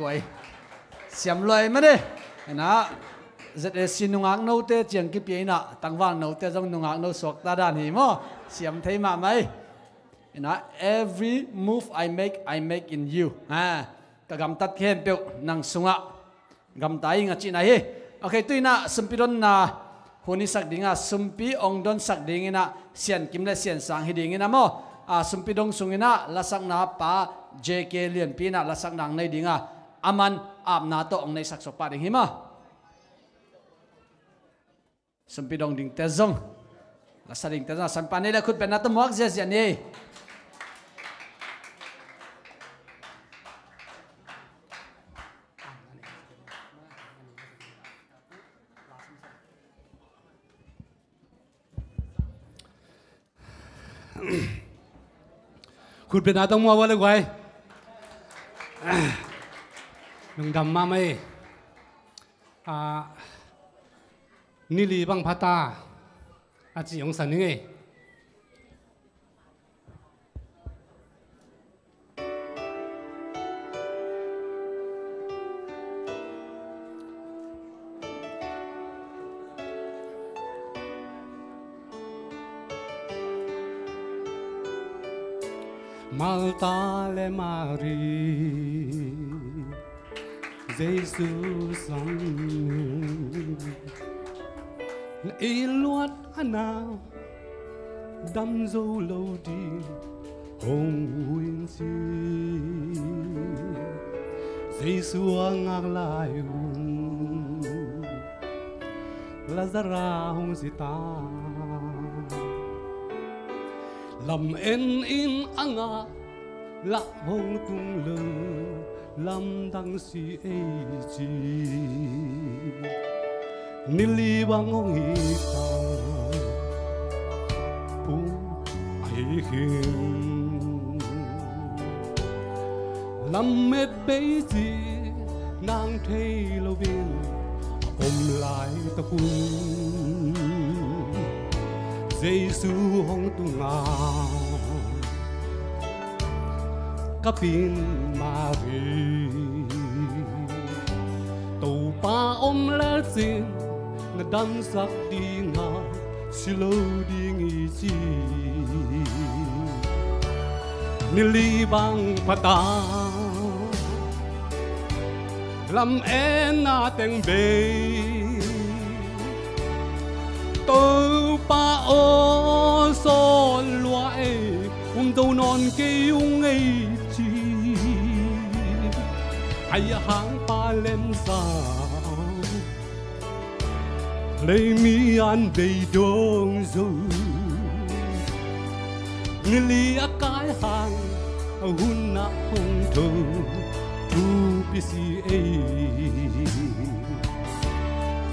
Oi. Siam luai mah ni. Ina, Z A C nungak note ciang kipia ina, tangval note zong nungak no suakta dan hi maw. Siam thei mahmah hi. Ina, every move I make, I make in you. Ha, ka gamtat khempeuh nang sungah gamta ing a cihna hi. Ok, tu ina sumpi donna hun i sak dinga, sumpi ong donsak ding ina, Sian Kim le Sian Sang hi ding ina maw. A, sumpi dong sung ina lasakna pa J K Lianpi ina lasakna ang nei dinga, aman apna tawh ong nei sak sawk pah ding hi maw. Sumpi dong dingte zong, lasa dingte zong a sanpa nei le khutbetna tawh muak ziazia ni. Khutbetna tawh muak ua le guai. Lungdam mahmah hi. Ah, ni li bang pha ta a ci ong sa ning ei. Martha le Mari, Jesu sang na ei luat a na dam zo lo ding hong uh in ci. Jesu a ngak lai un Lazarus hong si ta. Lam en in a ngak lah hong tung lo, lamdang si ei ci. Ni li bang hong hi ta, pum a hi khin. Lam met bei ci nang thei lo in a om lai ta kun, Jesu hong tung a, ka pin Mari, Topa om le cin na damsak ding a, si lo ding hi ci. Ni li bang pha ta, lam en na teng bei, Topa aw, sawl lua ei, um zo nawn kei ung ei ci. Ai a hang pa lem sa, lei mi an bei dong zo. Ni li a kai hang, a hun a hong tho, thupi si ei.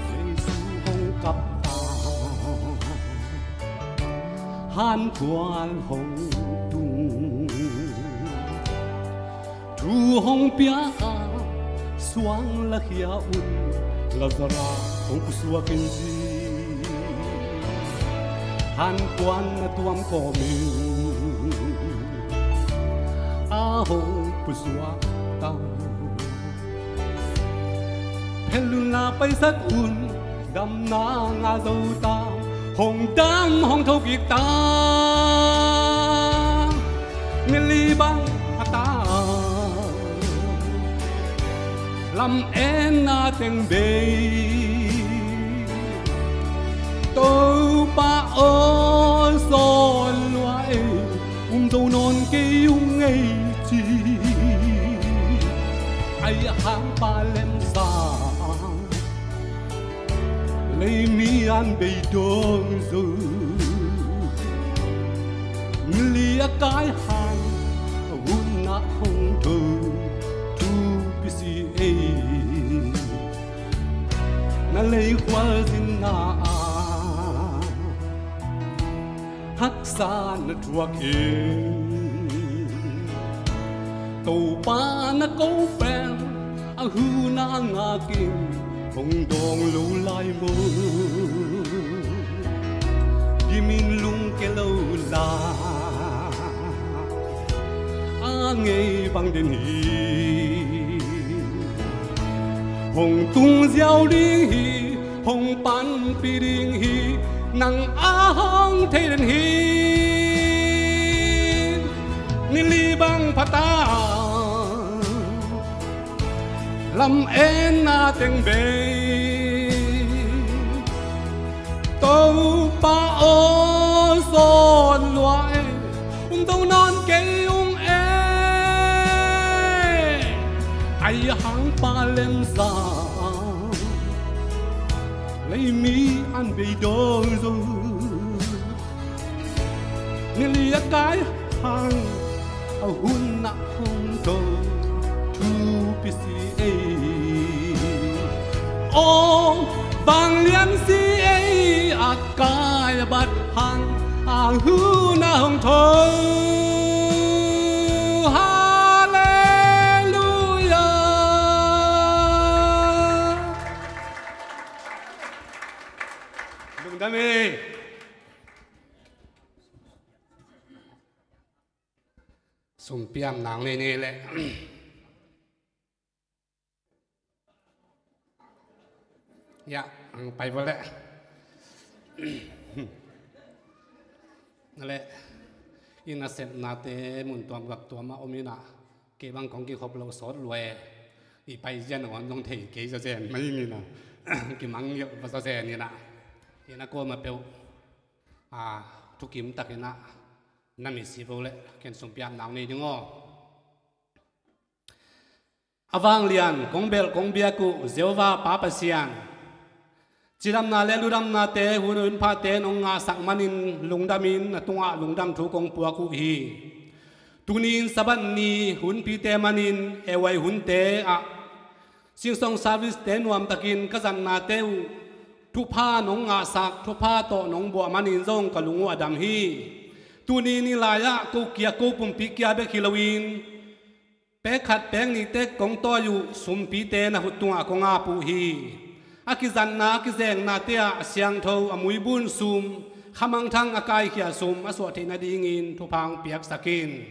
Jesu hong kap ta, hankual hong tung, thu hong pia a, suang lakhia un Lazarus hong pusuak in ci. Hankuan na tuam kawm in a hong pusuak ta. Phelh un la paisak un, damna ngah zo ta, hong dam hong tho kik ta. Ni li bang pha ta, lam en na teng bei, Topa aw, sawl lua ei, um zo nawn kei ung ei ci. Ai a hang pa lem sa, lei mi an bei dong zo. Ni li a kai hang, a hun a hong tho, thupi si ei. Na lei khual zin na a, haksa na thuak in, Topa na ko pen a hun a ngak in, hong dawng lo lai maw. Gim in lungke lo la, a ngei bang den hi. Hong tung ziau ding hi, hong panpih ding hi, nang a hong thei den hi. Ni li bang pha ta, lam enna teng bei. Topa aw, sawt lua e, um to nawn kei ung e. Ai hang pa lemsa, lei mi an bei dong zo. Ni li a kai hang a hun ah hong to, thupi si ei. Aw, vanglian si ei, a kai a bat hang a hun ah hong to. Halleluia. Lungdam ei. Sumpiam nang nei nei leh. Ya, ang pai bo leh. Leh, i nasepnate mun tuam gak tuam ah om in ah, kei bang kong kikhop lo sawt lua e. I pai zia nangawn zong thei kei zazen mah ing in ah, kimang yauh va zazen in ah. In ah kuamah peuh, a, thukim tak in ah na misi bo leh, ken sumpiam nang nei ding aw. A vanglian kong belh kong biak uh Jehovah Pa Pasian, cidamna leh ludamnate hun hunphate nong ngahsak manin lungdam in, na tungah lungdam thu kong puak uh hi. Tuni in Sabbath ni hunpite manin e huai hunte ah Singsong service-te nuamtakin ka zatnate uh thupha nong ngahsak, thupha tawh nong buah manin zong ka lung uh a dam hi. Tuni ni lai-ah ko kia, ko pumpi kia bek hi loin, pek khat pek nihte kong tawi uh sumpite na khut tungah kong ap uh hi. A kizatna, a kizeknate ah a siangtho, a muibun sum, khamangthang a kaikhia sum a suah theih nadingin thupha hong piaksak in.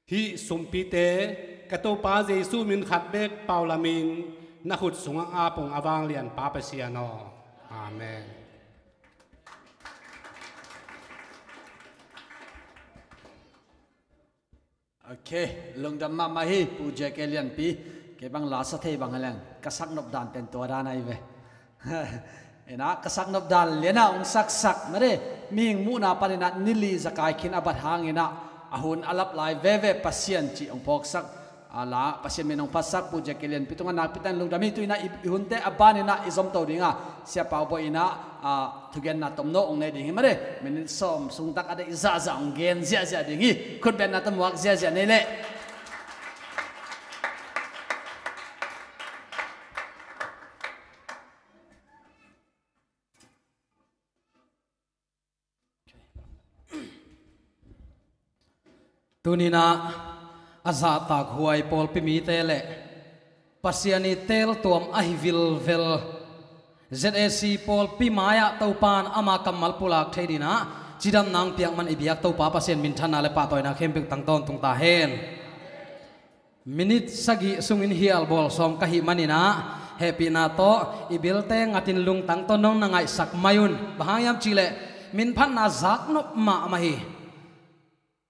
Hih sumpite ka Topa Jesu min khat bek pau lamin na khut sungah ap ung, a vanglian Pa Pasian aw. Amen. Ok, lungdam mahmah hi, Pu J K Lianpi. Kei bang la sa thei bang hi leng, ka sak nop dan pen tua dan ahi ve. Inah, ka sak nop dan lianah hong saksak, made, mihing muhna paninah nili zakai khin a bat hanginah, a hun a lap lai veve Pasian cih hong phawksak, a la, Pasian min hong phatsak, Pu J K Lianpi tungah nakpi takin lungdam hi. Tu inah i, i hunte a baninah i zomto dinga, Sia Pau Bawi inah, a, thugenna tomno hong nei ding hi, made, minit sawm sung tak a deih zahzah hong gen ziahziah ding hi. Khutbetna tawh muak ziahziah nei leh. Tuninah a zahtak huai pawlpi mite le Pasian i teeltuam ahi vilvel Z A C pawlpi mai-ah Topan ama kammal pulak thei dinah cidamna hong piak man i biak Topa Pasian minthanna le pahtawina khempeuh tang tawntung ta hen. Minit sagih sungin hialbawl sawm ka hih maninah hehpihna tawh i bilte ngatin lungtang tawh nong na ngaihsak mai un. Bang hang hiam cihleh minphatna zaknop mahmah hi.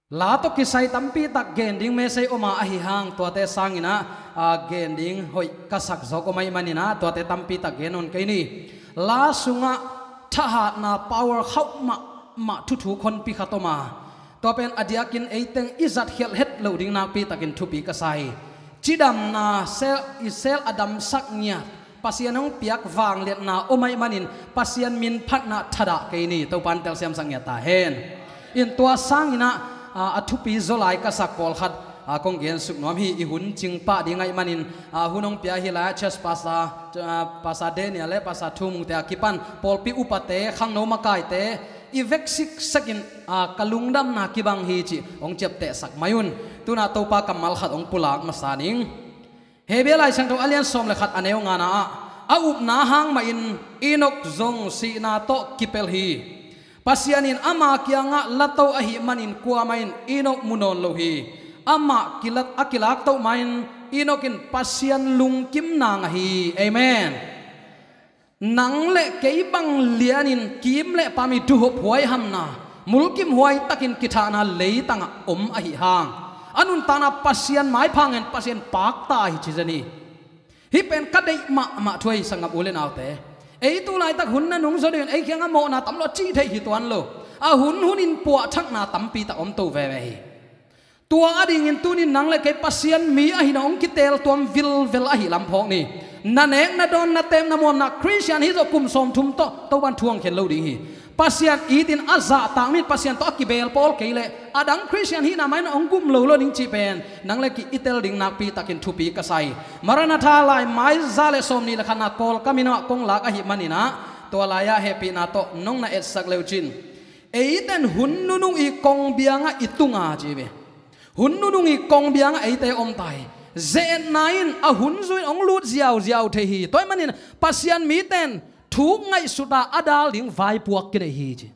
La tawh kisai tampitak gen ding message om a, ahi hang tuate sanginah, a, gen ding hoih ka sak zawk om ahih maninah tuate tampitak gen nawn kei ni. La sungah thahatna power khauh mahmah thuthu khonpi khat om a, tua pen a diakin eiteng i zat khialh het loh ding nakpitakin thupi ka sa hi. Cidamna sel, i sel a damsak ngiat Pasian hong piak vangliatna om ahih manin Pasian minphatna thadah kei ni. Topan telsiamsak ngiat ta hen. In tua sanginah, a, a thupi zaw lai ka sak pawlkhat, a, kong gensuk nuam hi. I hun cing pah ding ahih manin, a, hun hong pia hi lai-ah church pastor, a, Pastor Daniel le Pastor Thumungte a kipan pawlpi upate, khangno makaite i vek siksekin, a, ka lungdamna kibang hi cih hong ciaptehsak mai un. Tunah Topa kammal khat hong pulak masa ning. Hebrew Lai Siangtho a lian sawm le khat a neu ngana ah, a upna hang mahin Enok zong sihna tawh kipelh hi. Pasian in ama kiangah lato ahih manin kuamah in Enok mu nawn lo hi. Amah kilat, a kilaktoh ma-in Enok in Pasian lungkimna ngah hi. Amen. Nang le kei bang lianin kim le pam i thuhop huaihamna, mulkim huai takin kithahna leitangah om ahi hang, a nuntakna Pasian maipha ngen, Pasian pakta hi ci zen hi. Hih pen ka deih mahmah thu ahi, sanggam u le naute. Ei tu laitak hun na nungzaw dingin ei kiangah mawhna tam lo cih theih hi tuan lo. A hun hunin puahthakna tampi tak om to veve hi. Tua adingin tunin nang le kei Pasian mi ahihna hong kiteltuam vilvel ahih lam phawk ni. Na nek, na dawn, na teek, na muanna, Khristian hi zawh kum sawmthum tawh Topan thu hong khen lo ding hi. Pasian itin a zahtak mi, Pasian tawh a kibeel pawl kei leh a dang Khristian hihna mah in hong gum lo lo ding cih pen nang le kei i tel ding nakpi takin thupi ka sa hi. Maranatha lai mai za le sawmnih le khatna Kawlkam inn ah kong lak ahih manin ah, tua lai-ah hehpihna tawh nong na etsak le uh cin. Eite'n hun nunung i kongbiangah i tung a ci ve. Hun nunung i kongbiangah eite om ta hi. Ze-etna in a hun zui-in hong lut ziauziau thei hi. Tua ahih manin Pasian mite'n thuk ngaihsut a, a dal ding vaipuak kinei hi ci.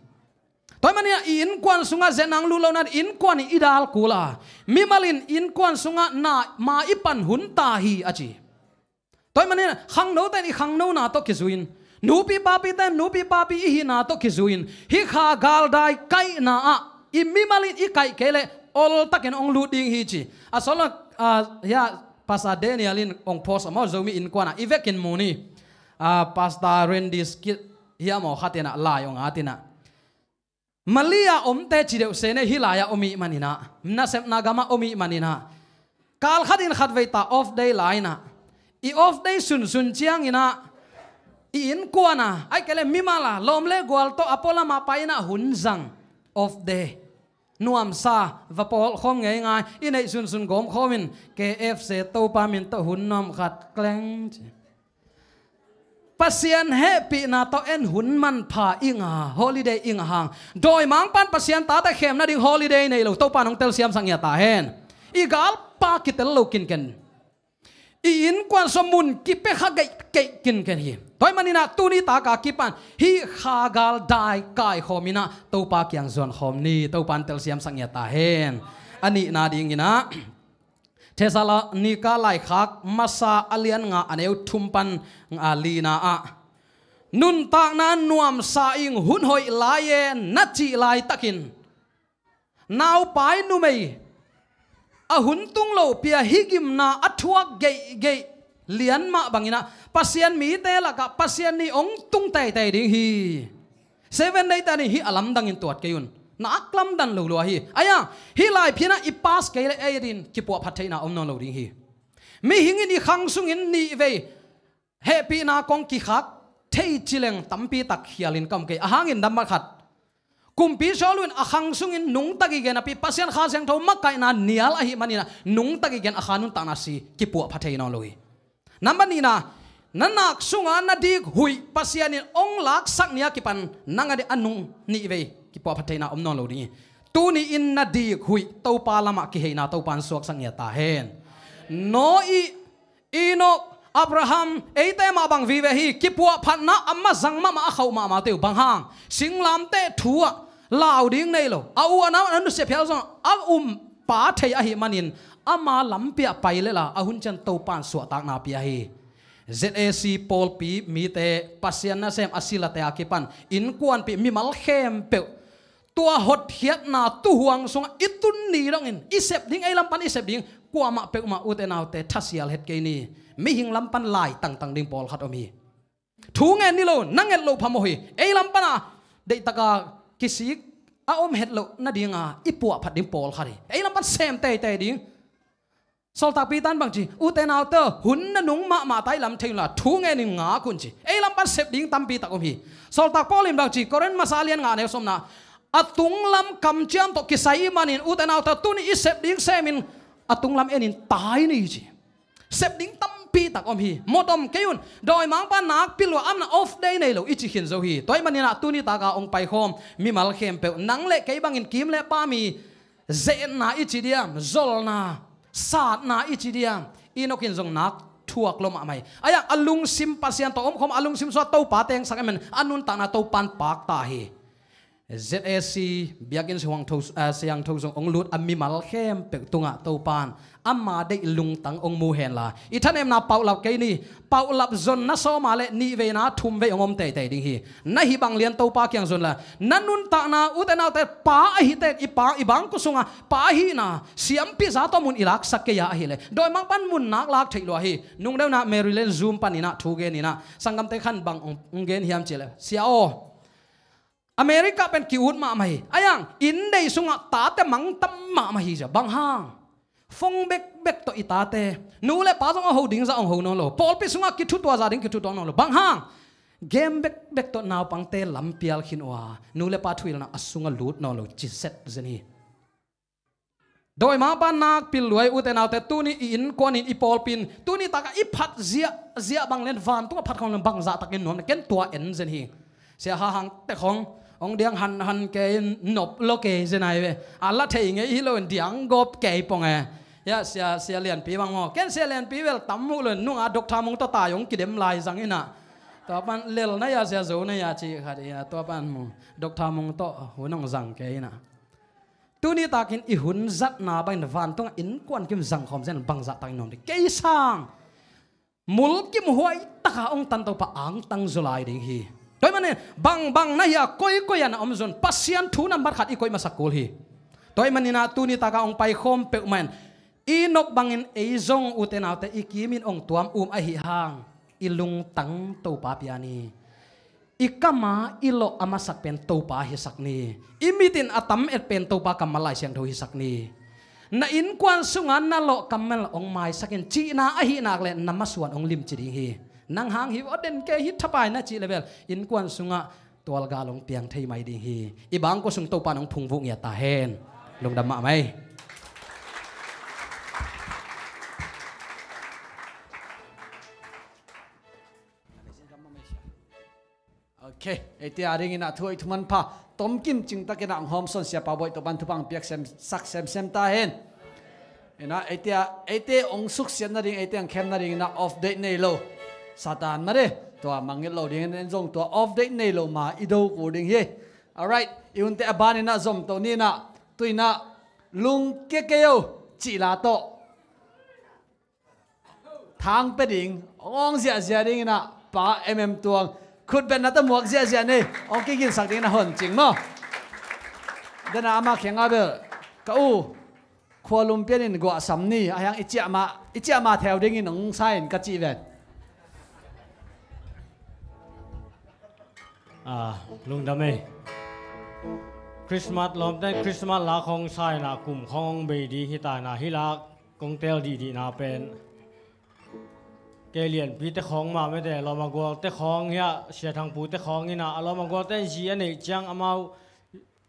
Tua ahih manin i innkuan sungah ze-etna hong lut lohna, innkuan in i dal kul a, mimal in innkuan sungah na ma i pan hun ta hi a ci. Tua ahih manin khangnote'n i khangnona tawh kizui-in, nupi papite'n nupi papi i hihna tawh kizui-in, hih kha gal dai kaihna ah i mimal in i kaih kei leh oltakin hong lut ding hi ci. A sawlna, ah, hiah Pastor Daniel in hong post a maw, Zomi Innkuan ah i vekin mu ni. Ah, Pastor Randy Skid hiah maw khat in ah lai hong at in ah, Malay a omte ci deuh se ne, hih lai-ah om ih manin ah, nasepna gamah om ih manin ah, kal khatin khatvei ta off day la in ah, i off day sunsun ciangin ah, i innkuan a, ahih kei leh mimal a, lawm le gual tawh a pualam ah pai in ah hun zang. Off day nuamsa, va pawlkhawm ngeingai, i neih sunsun gawmkhawmin, K F C Topa min tawh hun nuam khat kleng ci. Pasian hehpihna tawh en hun manpha i ngah, holiday i ngah hang, dawimangpa'n Pasian tate khemna ding holiday nei lo, Topa'n hong telsiamsak ngiat ta hen. I galpa kitel lo kinken, i innkuan sung mun kipia kha geihgeih kinken hi. Tua ahih manin ah tuni tak a kipan hih kha gal dai kaikhawm in ah Topa kiang zuankhawm ni, Topa'n telsiamsak ngiat ta hen. A nihna dingin ah, Thessalonika laikhak masa a lian nga, a neu thum pan a lina ah, nuntakna nuamsa ing, hun hoih lai e na cih laitakin, naupai numei a hun tung lopi a hih gimna a thuak geihgeih lian mah bangin ah, Pasian mite lakah Pasian ni hong tung teitei ding hi. Seven Day te ading hih a lamdangin tuat kei un. Nak lamdang lo lua hi. Ahi hang hih laiphiatna i pass kei leh ei adingin kipuahphat theihna om nawn lo ding hi. Mihing in i khang sungin nihvei hehpihna kong kikhak thei ci leng tampi tak khialin ka om kei. A hangin nambat khat, kumpi Saul in a khang sungin nungta gige napi, Pasian Kha Siangtho makaihna nial ahih manin ah nungta gige in a kha nuntakna si, kipuahphat thei nawn lo hi. Nambat nihna, na nak sungah na dik huih Pasian in hong laksak ni a kipan nang ading a nung nihvei kipuahphat theihna om nawn lo ding hi. Tuni-in na dik huih Topa lamah kiheihna Topa'n suaksak ngiat ta hen. Noah, Enok, Abraham, eite mah bang vive hi. Kipuahphatna a mazang mahmah, a khauh mahmah te uh. Bang hang? Singlamteh thu ah lau ding nei lo, a u a nau a nusia phial zong a um pa thei ahih manin ama lampi ah pai lel a, a hun ciang Topa'n suahtakna pia hi. Z A C pawlpi mite, Pasian nasem a silate a kipan innkuanpih mimal khempeuh, tua hotkhiatna tuuhuang sungah i tun ni dongin i sep ding, ei lam pan i sep ding, kuamah peuhmah, ute naute, thasial het kei ni. Mihing lam pan lai tangtang ding pawlkhat om hi. Thu ngen ni lo, na nget loh phamawh hi. Ei lam pan a deihtaka kisik a om het loh nadinga i puahphat ding pawlkhat hi. Ei lam pan sem teitei ding. Sawltak Peter in bang ci? Ute naute, hun nanung mahmah ta, i lam thei unla thu ngenin ngak un ci. Ei lam pan sep ding tampi tak om hi. Sawltak Paul in bang ci? Korin masa a lian nga, a neu sawmna, a tunglam kamciam tawh kisai ih manin, ute naute, tuni i sep ding semin a tunglam enin tai ni ci. Sep ding tampi tak om hi. Mawt om kei un. Dawimangpa nakpi lua, amna off day nei lo i ci khin zo hi. Tua ahih manin ah tuni taka hong paikhawm mimal khempeuh, nang le kei bangin kim le pam i ze-etna i ci diam, zolna, satna i ci diam, Enok in zong nak thuak lua mahmah hi. Ahi hang a lungsim Pasian tawh omkhawm, a lungsim sungah Topa tengsak, amen, a nuntakna Topa'n pakta hi. Z A C biakinn siangtho, ah, siangtho zong hong lut a mimal khempeuh tungah Topa'n ama deih lungtang hong mu henla, i thanemna paulap kei ni. Paulap zonna sawma le nihveina thumvei hong om teitei ding hi. Na hih bang lian Topa kiang zon la, na nuntakna, ute naute, pa ahite, i pa, i bangkua sunga pa ahihna siampih za tawh mun i laksak kei a ahileh, dawimangpa'n mun nak lak theih lua hi. Nungdeuna Maryland Zoom paninah thu geninah, sanggamte khan bang hong, hong gen hiam cihleh, sia aw, America pen ki-ut mahmah hi. Aiang, inn deih sungah tate mangtam mahmah hi cia. Bang hang? Phone bekbek tawh i tate. Nu le pa zong a ho ding zah hong ho nawn lo. Pawlpi sungah kithutuah zah ding kithutuah nawn lo. Bang hang? Game bekbek tawh naupangte lampial khin uh a, nu le pa thuhilhna a sungah lut nawn lo, ci set zen hi. Dawimangpa nakpi lua ei, ute naute, tuni i innkuan in, i pawlpi in, tuni takah i phat ziahziah bang lian, vantungah phat khawng lian bangzah takin nuam na, ken tua en zen hi. Sia Hahang te khawng hong diang hanhan kei in, nop lo kei zen ai ve. A la thei ngei hi lo in diang gawp kei pong e. Ya, sia, sia Lianpi bang maw, ken sia Lianpi bel tam muh lo in, nunga Doctor Mung tawh tai hong kidem lai zang inah. Tua pan lel na ya, sia zo na ya, ci khat ia, tua pan mu Doctor Mung tawh hun hong zang kei inah. Tuni takin i hun zatna bangin vantungah innkuan kim zangkhawm zen, bangzah takin nuam ding. Kei sang mulkimhuai taka hong tan Topa angtang zaw lai ding hi. Tua ahih manin bangbang na hia, koikoi ah na om zong, Pasian thu nambat khat i koih masak kul hi. Tua ahih maninah tuni takah hong paikhawm peuhmah in, Enok bangin ei zong, ute naute, i kimin hong tuam um ahih hang, i lungtang Topa pia ni. I kama i lawh a masak pen Topa hisak ni. I mitin a tam et pen Topa kammal Lai Siangtho hisak ni. Na innkuan sungah na lawh kammal hong maisak in, cihna ahih nak leh na masuan hong limci ding hi. Nang hang hi aw, den kei hi, thapai na cih leh bel innkuan sungah tualgal hong piang thei mai ding hi. I bangkua sung Topa in hong phungvuh ngiat ta hen. Lungdam mahmah ei. Ok, eite a dinginah thu hoih thu manpha tomkim cingtakinah hong hawmsawn Siapa Bawi Topa'n thupha hong piak sem, sak semsem ta hen. Inah eite a, eite hong suksiat nading, eite hong khem nadinginah off date nei lo, Satan mah de, tua mangngilh lo dingin en zong tua off date nei lo ma i do kul ding hi. Alright, i hunte a baninah zomto ninah, tuinah Lungkia kei o cih la tawh thang pia ding, hong awng ziahziah dinginah Pa M M Tuang, khutbetna tawh muak ziahziah nei, hong kiginsak dingin a honcing maw. Dena ama kiangah bel, ka u, khua lum pianin guahsam ni, a hiang i ciahmah, i ciahmah theu dingin hong sa in ka cih ven. Ah, lungdam ei. Christmas lawmte, Christmas la khawng sa inah kum khawng hong bei ding hi ta inah, hih la kong tel dihdihna pen kei Lianpi te khawng mah mete, lawm a gual te khawng hiah, Sia Thangpu te khawng inah, a lawm a gual te in zi a neih ciang amau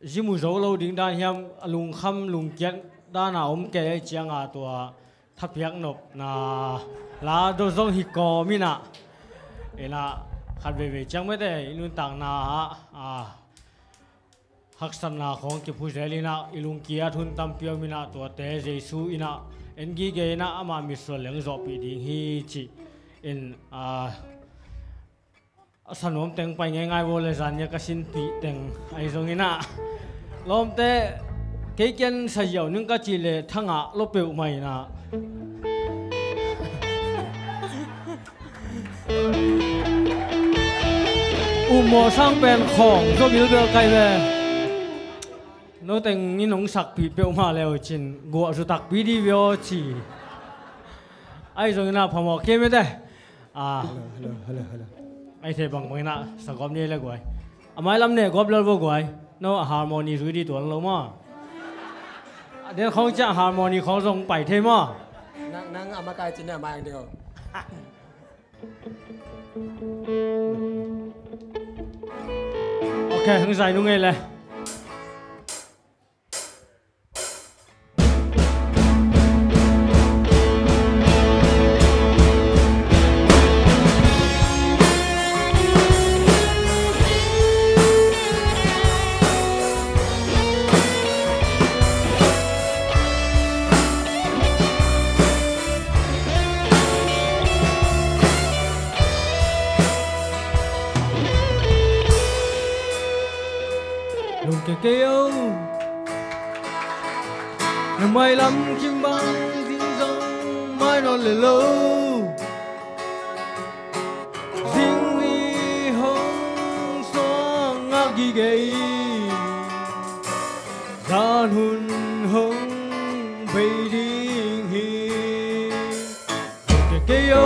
zi mu zo lo ding dan hiam, a lungkham lungkiat dana om kei ahih cianga tua thapiak nopna la do zong hi kawm inah, inah khat veivei ciang mete i nuntakna ah, ah, haksatna khawng kiphu zel inah, i lungkiat hun tampi om inah, tuate Jesu inah en gige inah amah mitsuan leng zawhpih ding hi cih in, ah, a sa nuam teng pai ngeingai vo le zan nia ka sinpih teng ahi zong inah, lawmte, kei kian sa ziau ning ka cih leh thangah lo peuhmah inah. Ummawh sang pen khawng zaw bilbel kai ve. No teng in hong sakpih peuhmah le uh cin guah zu takpi di ve aw ci. Ahi zong inah phamawh kei mete. Ah. Hello, hello, hello, hello. Ai thei bangbang inah sa gawp ni le guai. A mailam ne gawp lel vo guai. No a harmony zui di tuan lo maw. A den khawng ciah harmony khawng zong pai thei maw. Nang, nang a makai cin ne a mai ang ding o. Ok, hong zai nung ei le. kei o. Na mailam kim bang zing zong mai nawn le lo. Zing ni hong suang ngak gige i, zan hun hong bei ding hi. Kei o,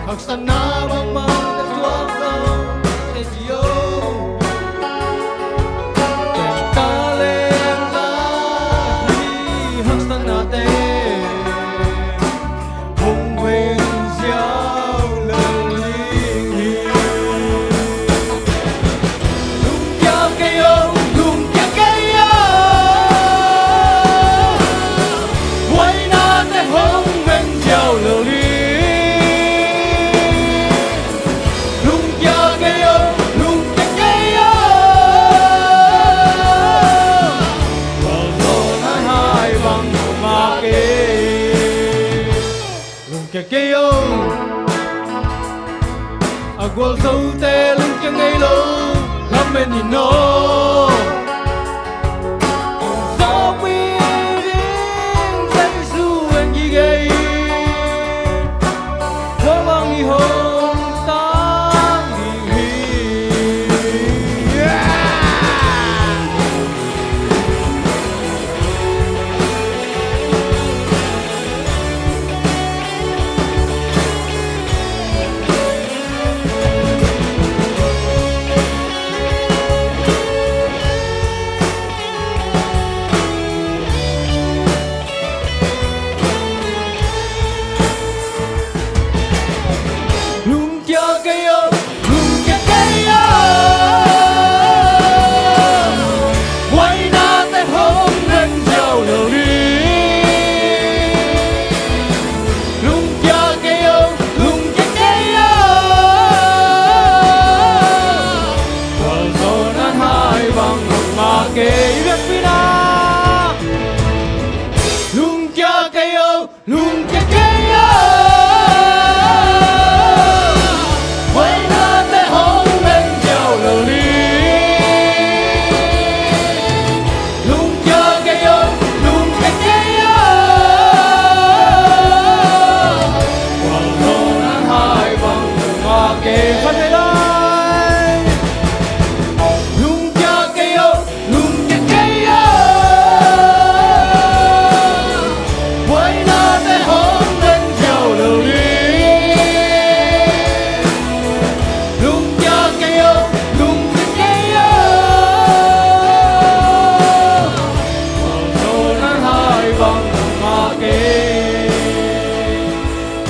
haksatna bangmah na tuak zong te ci o. Ken ta leng la hi haksatnate hong veng ziau lo ding hi. Lungkia kei o, lungkia kei o. Buainate hong veng ziau lo ding. Lungkia kei o, lungkia kei o. Gualzawhna hai bang ngah kei. Lungkia kei o. A gualzote lungkia ngei lo lamen in aw. Zawhpih ding Jesu en gige in, tua bang i hong tang ding hi. Lungkia kei o, lungkia kei o. Buainate hong veng ziau lo ding. Lungkia kei o, lungkia kei o. Gualzawhna hai bang ngah kei. Biakpina. Lungkia kei o, lungkia kei o. Buainate hong veng ziau lo ding. Lungkia kei o, lungkia kei o. Gualzawhna hai bang ngah kei. Khat vei lai. Lungkia kei o, lungkia kei o. Buainate hong veng ziau lo ding. Lungkia kei o, lungkia kei o. Gualzawhna hai bang ngah kei.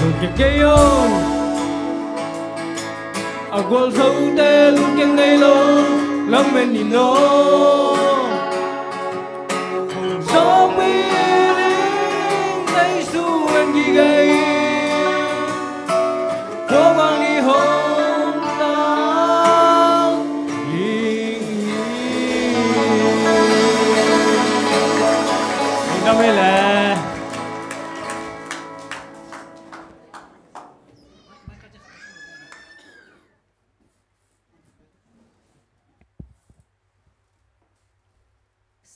Lungkia kei o. A gualzote lungkia ngei lo lamen in aw. Zawhpih ding Jesu en gige in, tua bang i hong tang ding hi. Lungdam ei le.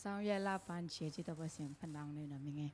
Sawmyela pan chia ci tawh Pasian phatna hong nei nuam ing ei.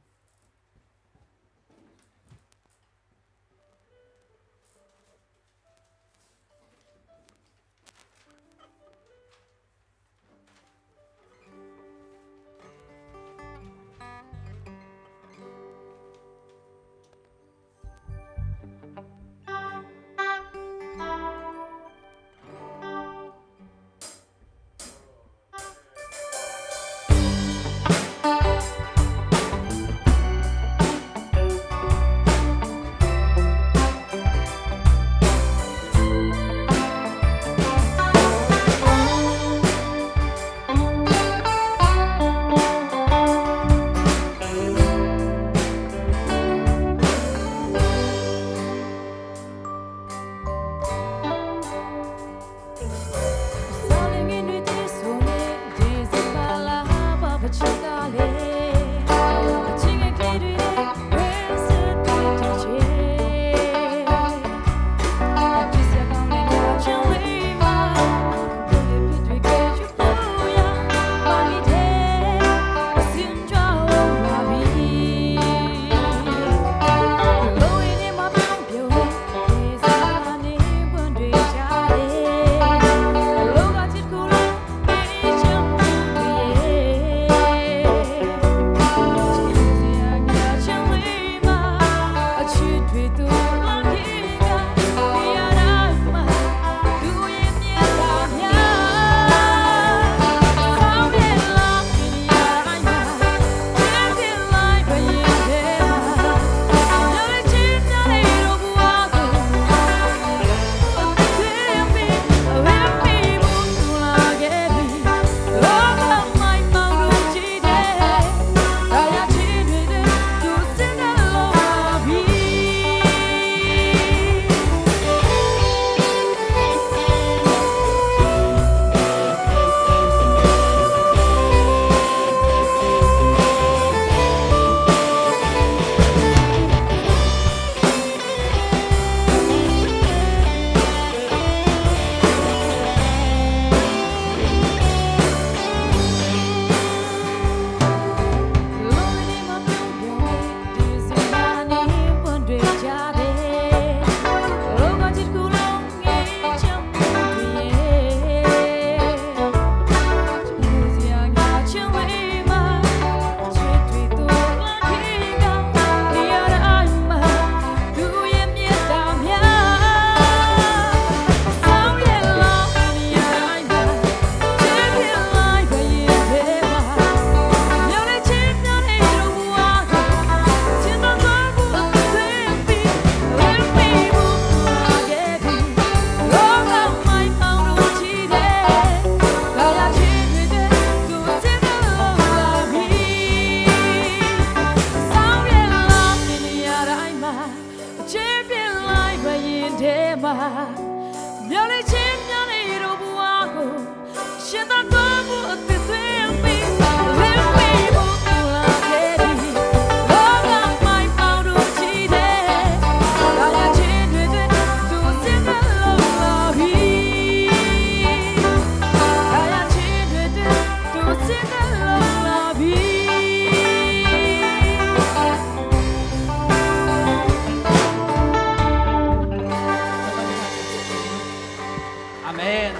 Amen.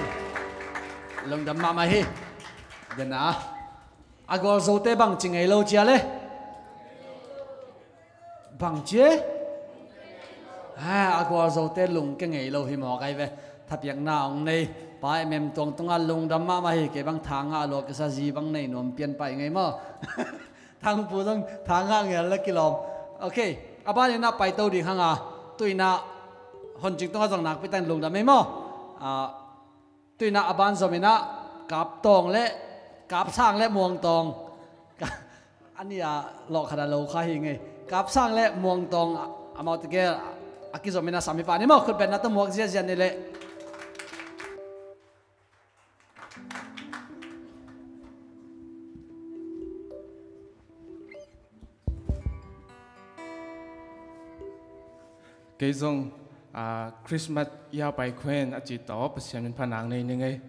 Lungdam mahmah hi. Dena a gualzote bangci ngei lo cia le? Bangci e? Ha, a gualzote lungke ngei lo hi mawk ai ve. Thapiakna hong nei Pa Emem Tuang tungah lungdam mahmah hi. Kei bang tha ngah lua kisa, zi bang nei nuam pian pai ngei maw? Thangpu zong tha ngah ngel la kilawm. Ok, a baninah paito ding hanga, tuinah Honcing tungah zong nakpi takin lungdam ei maw? Ah, tuinah a ban zominah Kaptawng le, Kapsang le Muangtawng. Ka, a nih a lawhkhat a lo kha hi ngei. Kapsang le Muangtawng a, amau tegel a kizominah sami pah ni maw? Khutbetna tawh muak ziazia ni leh. Kei zong, ah, Christmas ya pai khuin a ci tawh Pasian min phanang nei ning ei.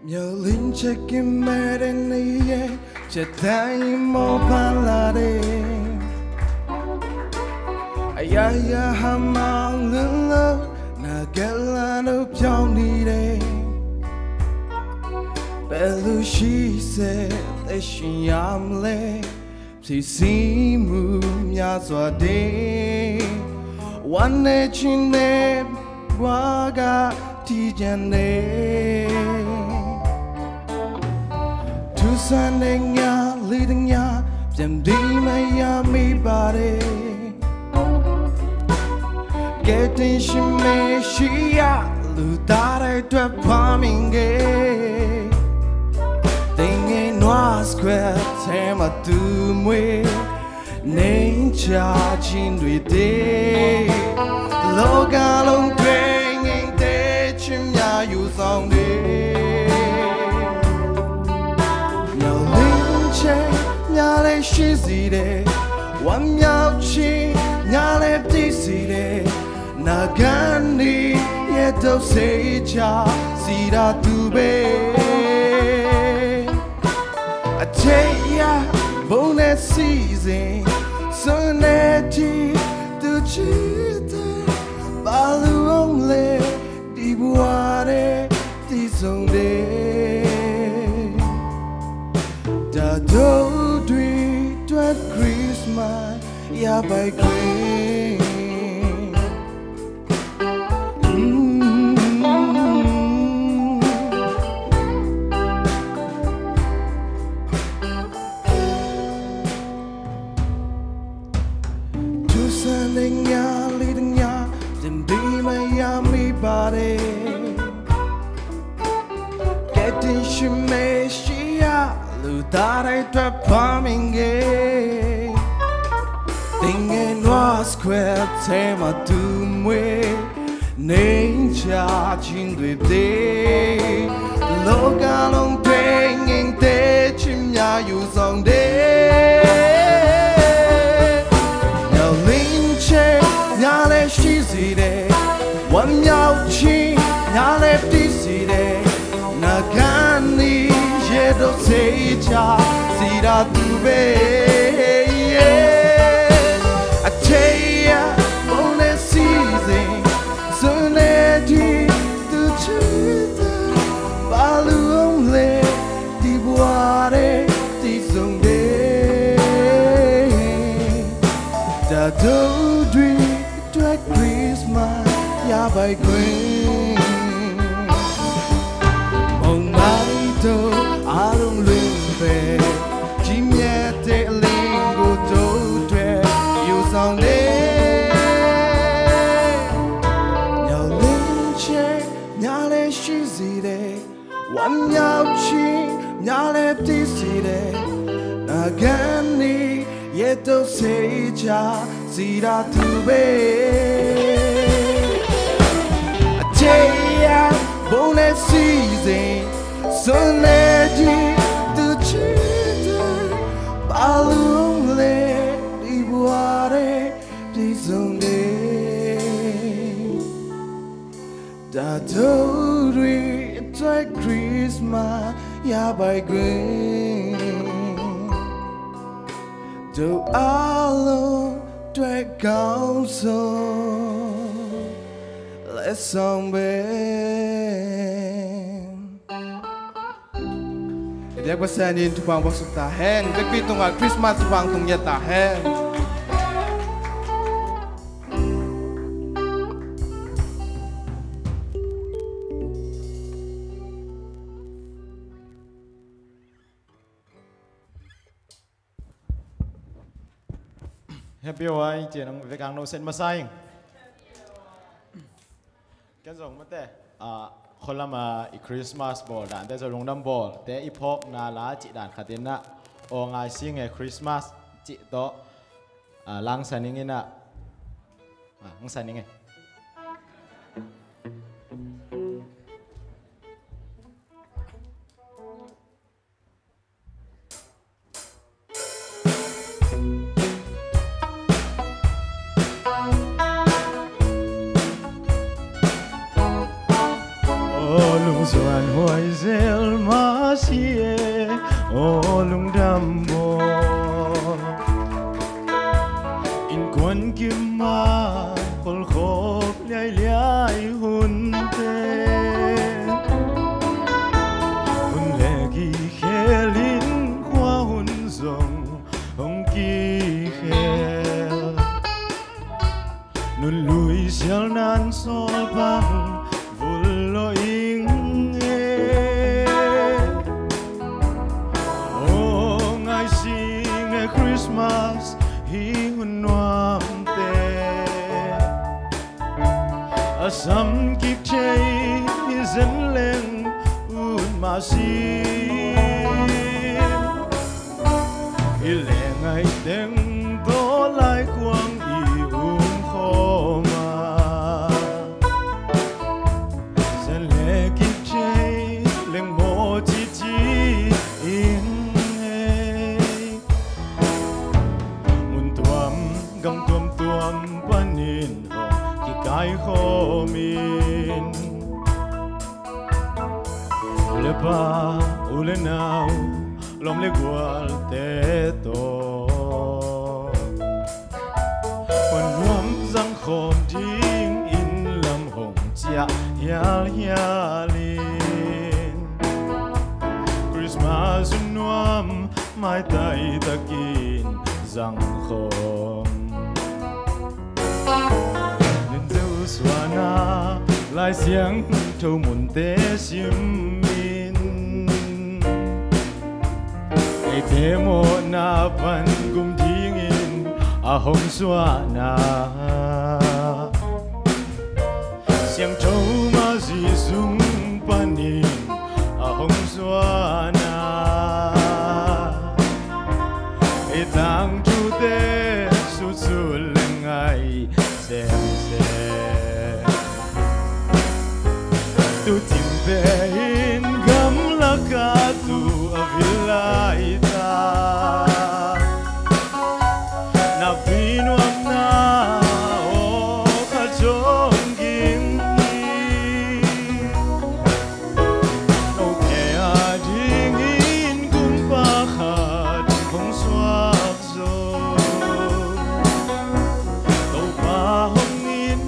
Myo ling che kim me de ni ye, che tai mo pa la de. Aya ya ha ma lung lo, na ke la lo pyong ni de. Pe lu shi se, te shi yam le. ဖြည့်ဆည်းမှုများစွာတည်း ဝမ်းနည်းခြင်းနဲ့ ဘဝကတည်ကျန်နေ ထူးဆန်းတဲ့ည လီတည ပြန်ပြီးမရမိပါတဲ့ ကယ်တင်ရှင်မေရှိယ လူသားတိုင်းအတွက် ဖွားမြင်ခဲ့ သင်ငယ်နွားစခွက်ထဲမှာ သူမွေး နှိမ်ချခြင်းတွေသည့် လောကလုံးတွင် ငြိမ်သက်ခြင်းများ ယူဆောင်နေ မျှော်လင့်ချက်များလည်း ရှိစေတယ် ဝမ်းမြောက်ခြင်းများလည်း ပြည့်စေတယ် နာဂန်ဒီရဲ့ ဒုက္ခချစီတာသူပဲ အထက်ရဘုံနဲ့စီစဉ် စွန့်နေတီသူချစ်တဲ့ ဘာလို့လဲ ဒီဘဝတဲ့ တည်ဆုံးတဲ့ ဒါတို့တွေအတွက် Christmas ရပိုင်ခွင့် ထူးဆန်းတဲ့ည လီတည ပြန်ပြီးမရမိပါတဲ့ ကယ်တင်ရှင်မေရှိယ လူသားတိုင်းအတွက် ဖွားမြင်ခဲ့ သင်ငယ်နွားစခွက်ထဲမှာ သူမွေး နှိမ်ချခြင်းတွေသည့် လောကလုံးတွင် ငြိမ်သက်ခြင်းများ ယူဆောင်တဲ့ မျှော်လင့်ချက်များလည်း ရှိစေတယ် ဝမ်းမြောက်ခြင်းများလည်း ပြည့်စေတယ် နာဂန်ဒီရဲ့ ဒုက္ခချစီတာသူပဲ အထက်ရဘုံနဲ့စီစဉ် စွန့်နေတီသူချစ်တဲ့ ဘာလို့လဲ ဒီဘဝတဲ့ တည်ဆုံးတဲ့ ဒါတို့တွေအတွက် Christmas ရ Bai guing mong mai to a lung luing pe, kim ye te ling gu to te yu song de. Nya ling che nya le shi zi de, wan nyau chi nya le ti si de, na gan ni ye to se cha si da tu be. A che ya bong le si zi, sun le di tu chi de, ba lung le di bua de, di zong de. Da do dui tuai Christmas ya bai guing, do a lo tuai kau so le song ben. I diak Pasian in thupha hong suk ta hen. Vekpi tungah Christmas thupha hong tung ya ta hen. Happy Haw Pi, cian ang vekang no sen masai. Ken zong mate, ah, khualama i Christmas bawl dan te, zong lungdam bawl te i phawkna la cih dan khat in ah, aw ngai si nge Christmas cih tawh, ah, lang sa ning in ah, ah, ang sa ning e. Aw lungzuan huai zel mah si e, aw lungdam bawl. Innkuan kim mah kholkhop liailiai hunte, hun le kikhel in khua hun zong hong kikhel. Nun lui sial nan sawl bang vul lo ing e. Aw ngai si nge Christmas hi hun nuamte, a sam kik thei hi zen leng ut mah si. I leh ngaih teng tawh lai kuang i um khawm a, zen le kik thei leng maw cici ing ei. Mun tuam gam tuamtuam panin hong kikaikhawm in, u le pa, u le nau, lawm le gualte tawh, hua nuam zang khawm dingin lam hong ciah hialhial in, Christmas hun nuam maitai takin zang khawm. Nin Jesuana Lai Siangtho munte sim in, eite mawhna pan gum dingin a hong suahna, siangtho mah Zi sung panin a hong suahna, ei tangthute sutsut le ngai semsem. Tu cingte in gamlakah tu a vil lai ta, nakpi nuamna aw khat zong ging hi. Note a dingin kumpa khat hong suak zo, Topa hong it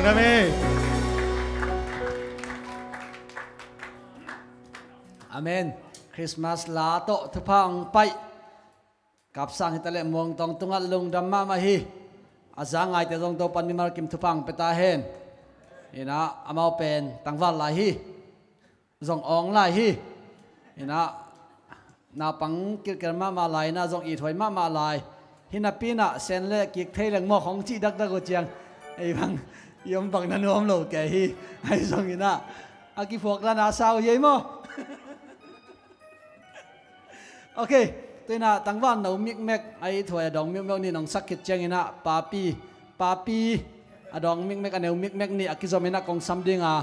Amen. Amen. Christmas la tawh thupha hong paih Kapsang hi taleh Muangtawng tungah lungdam mahmah hi. A za ngaite zong Topan mimal kim thupha hong pia ta hen. Inah amau pen tangval lai hi. Zong awng lai hi. Inah naupang kilkel mahmah lai, inah zong ithuai mahmah lai. Hi napi inah sen le kik thei leng mawk hong cih dakdak uh ciang ei bang i om bang na nuam lo kei hi. Ahi zong inah a kiphuak dan a sau hi ei maw? Ok, tu inah tangval no mikmek a ithuai a dawng mikmek nih nong sak khit ciang inah papi, papi a dawng mikmek a neu mikmek nih a kizom inah kong sam ding a,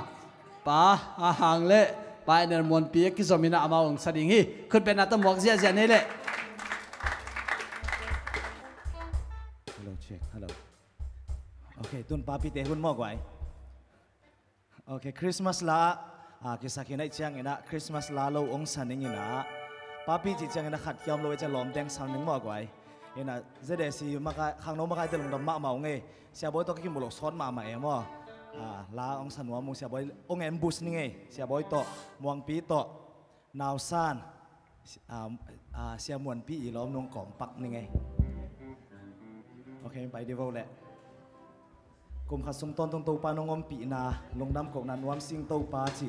pa a hang le pa a neu muanpi a kizom inah amau hong sa ding hi. Khutbetna tawh muak ziahziah nei leh. Hello, check. Hello. Ok, tun papite hun maw guai? Ok, Christmas la ah, kisak hi naih ciang inah Christmas la lo hong sa ning inah, papi cih ciang inah khat kia om lo i cia lawmteng sang ning maw guai? Inah Z A C makai, khangno makaite lungdam mahmah ung ei. Siabawi tawh ka kimu lo sawt mahmah e maw? Ah, la hong sa nuam ung, Siabawi hong en bus ning ei. Siabawi tawh, Muangpi tawh, Nausan, si-, ah, ah, Sia Muanpi i lawm nung kawm pak ning ei. Ok, pai di vo leh. Kum khat sung tawntung Topa nong ompihna, lungdam kohna nuam sing Topa cih,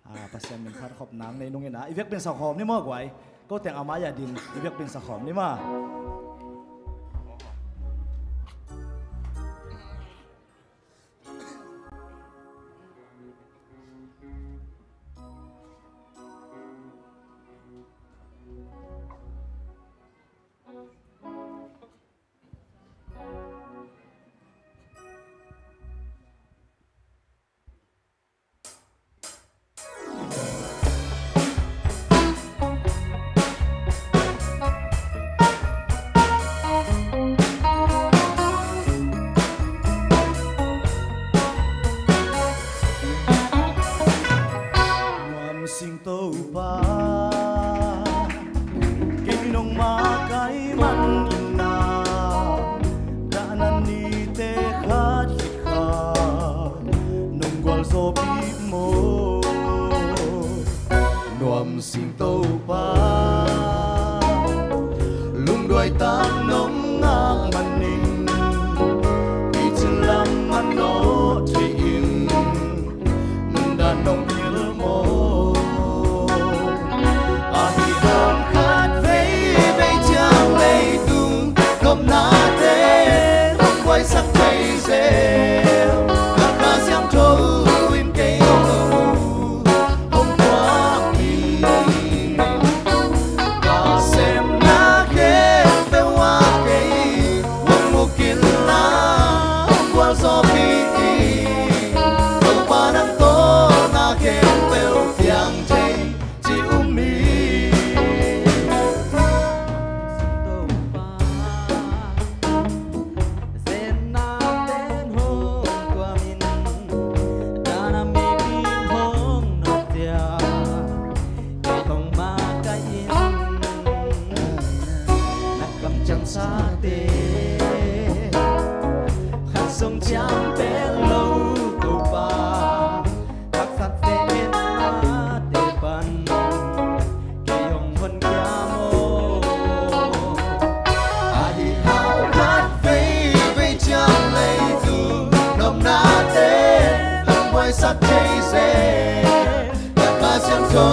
ah, Pasian min phat khop nang nei nung inah i vekpin sa khawm ni maw guai? Ko teng a mai-ah din i vekpin sa khawm ni maw? Nuam sing Topa, kei nong makaih man inah, dahna nite khat khit kha nong gualzawhpih maw? Nuam sing Topa, lungduai tak nong ngak manin, picin lam a nawh thei in, nundan nong pil maw? Ahi hang khat veivei ciang leitung nopnate hong buaisak thei zel, na Kha Siangtho in kei hong hong puak hi. Ka sepna khempeuh ah kei hong mu kei inla, hong gualzawhpih in. Topa nang tawh na khempeuh piang thei ci um hi. Topa, zenna ten hong tuam in, dahna mipi hong nawt ciang kei hong makaih in, na kamciamsate khat zong ciam pen lo Topa, haksat te etnate pan kei hong honkhia maw? Ahi hang khat veivei ciang leitung nopnate hong buaisak thei zel, na Kha Siangtho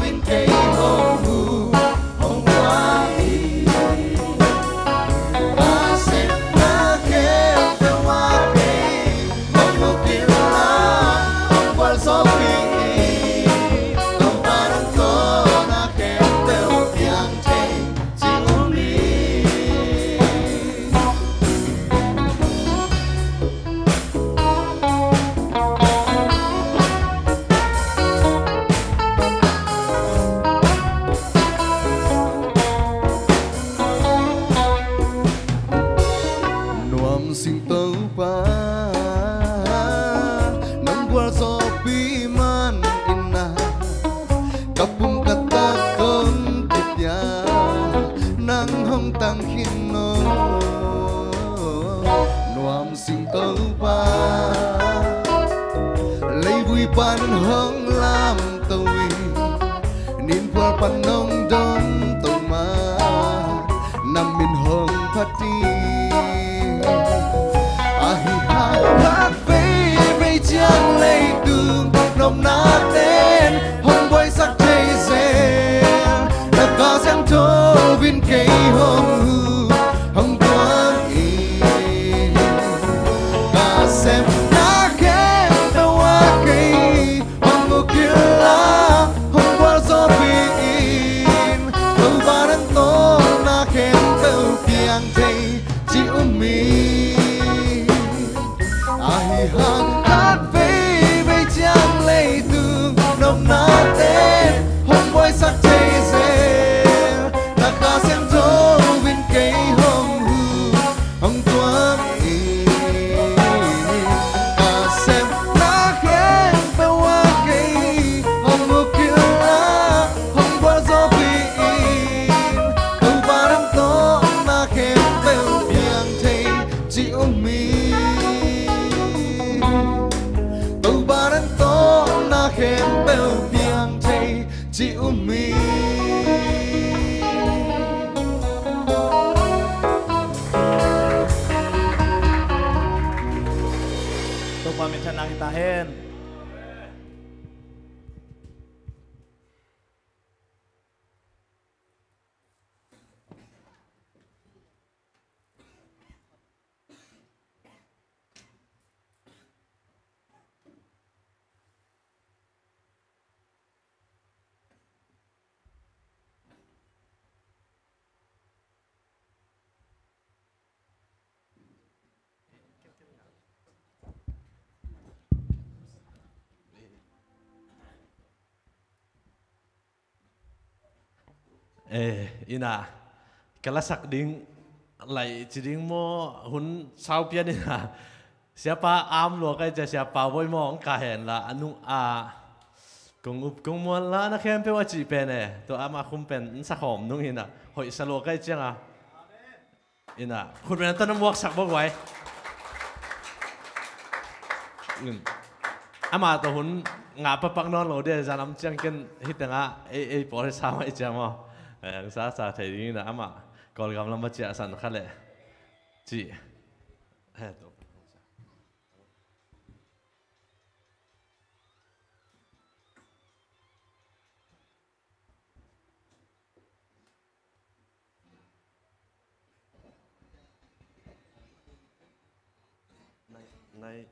in kei hong mu hong guan hi. A sepna khempeuh ah kei hong mu kei inla, hong gualzawhpih in. Topa nang tawh na khempeuh piang thei ci um hi. Nuam sing Topa, nong gualzawhpih man inla, ka pum ka tak kong kipia, nang hong tang khin aw. Nuam sing Topa, Pan hong lamto in, ninphual pan hong domto ma, na min hong phat in. Ahi hang khat veivei ciang leitung nopna ten hong buaisak thei zel, na Kha Siangtho in kei hong huh, hong tuam in. Ka sepna khempeuh ah kei hong ukilh a, hong gualzawhpih in. Topa nang tawh na khempeuh piang thei cih um in. Ahi hang khat veivei ciang leitung nopna ten hong buaisak thei zel, na Kha Siangtho in kei hong huh, hong tuam in. Ka sepna khempeuh ah kei hong ukilh a, hong gualzawhpih in. Topa nang tawh na khempeuh piang thei cih um in. Topa nang tawh na khempeuh piang thei cih um in. Topa minthanna hi ta hen. Eh, ina, ka lasak ding, lai ci ding maw, hun sau pian ina. Siapa am lua kai cia, siapa voi maw, ang ka hen la, a nung a, kong up kong muan la, na khempeuh a cih pen e, tua ama khum pen, nsa khawm nung ina, hoih sa lua kai ciang a. Ina, khut beng tan muak sak bawk vai. In. Ama tawh hun ngah pakpak nawn lo dia, zan om ciang ken hi tengah, ei, ei pawl hi sa mai cia maw. Eh, ang sa sa thei ding ina, ama Kawlgam lam a ciah san kha leh. Ci. He, tua. Nai, nai.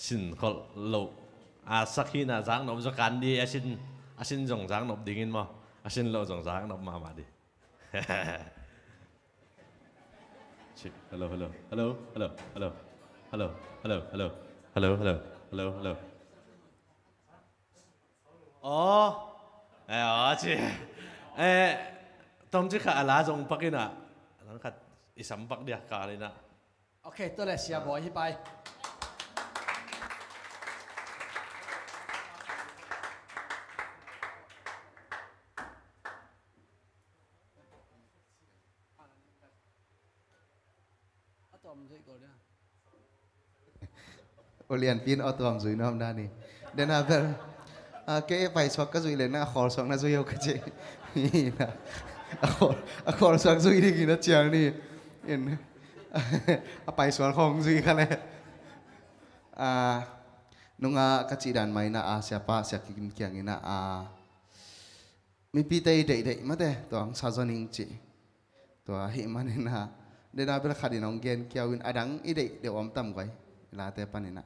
Sin kholh lo. A sak hi na, zak nop zaw kan di, a sin, a sin zong zak nop dingin maw. A sin lo zong zak nop mahmah di. Cik, hello, hello. Hello, hello, hello. Hello, hello, hello. Hello, hello. Hello, hello. Aw. Eh, aw, ci. Eh, tom ci kha a la zong pak ina. Lang khat i sam pak dia ka ina. Ok, tua le sia bawi hi pai. A tom zui ko dia. Ulian pin a tuam zui nuam dan hi. Den a bel. A, kei pai suak ka zui leng na a khawl suak na zui o ka ci. A khawl, a khawl suak zui ding hi na ciang ni. In. A pai suak khong zui kha le. A, nunga ka cih dan mai na a siapa, sia kikin kiang ina a. Mipite i deihdeih mate, tua ang sa zaw ning ci. Tua ahih manin a, den a bel khat in hong gen kiau in, a dang i deih deuh om tam guai, i late panin a.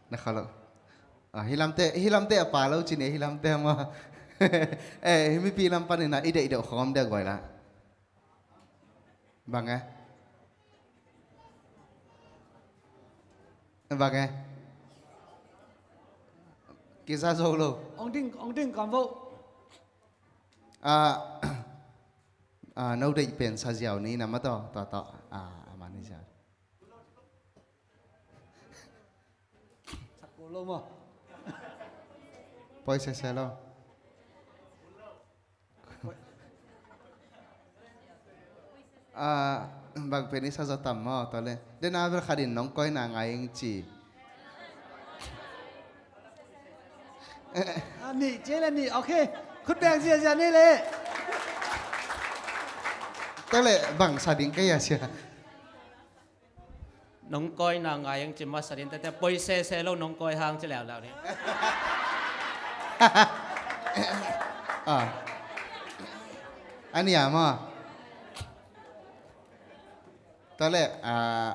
Na kha lo. A, hi lamte, hi lamte a pa lo ci ne, hi lamte maw. Eh, hi mipi lam panin a, i deih deuh khawng om dia guai la. Bang e? Bang e? Kisa zo lo. Ong ding, ong ding kam vo. Ah, ah, no deih pen sa ziau ni na ma tawh, tawh, tawh. Ah, a mani ziau. Sakul lo maw? Poi sese lo. Ah, bang pen i sa zaw tam maw, tawh le. Den a bel khat in nong koina ngai ing ci. Ah, nih ci le nih, ok. Khut beng ziazia ni le. Tawh le, bang sa ding ka hia sia. Nong koina ngai ing ci masa ding tete, poi sese lo nong koi hang ci leuleu ni. Ah. A nih a maw. Tawh le, ah,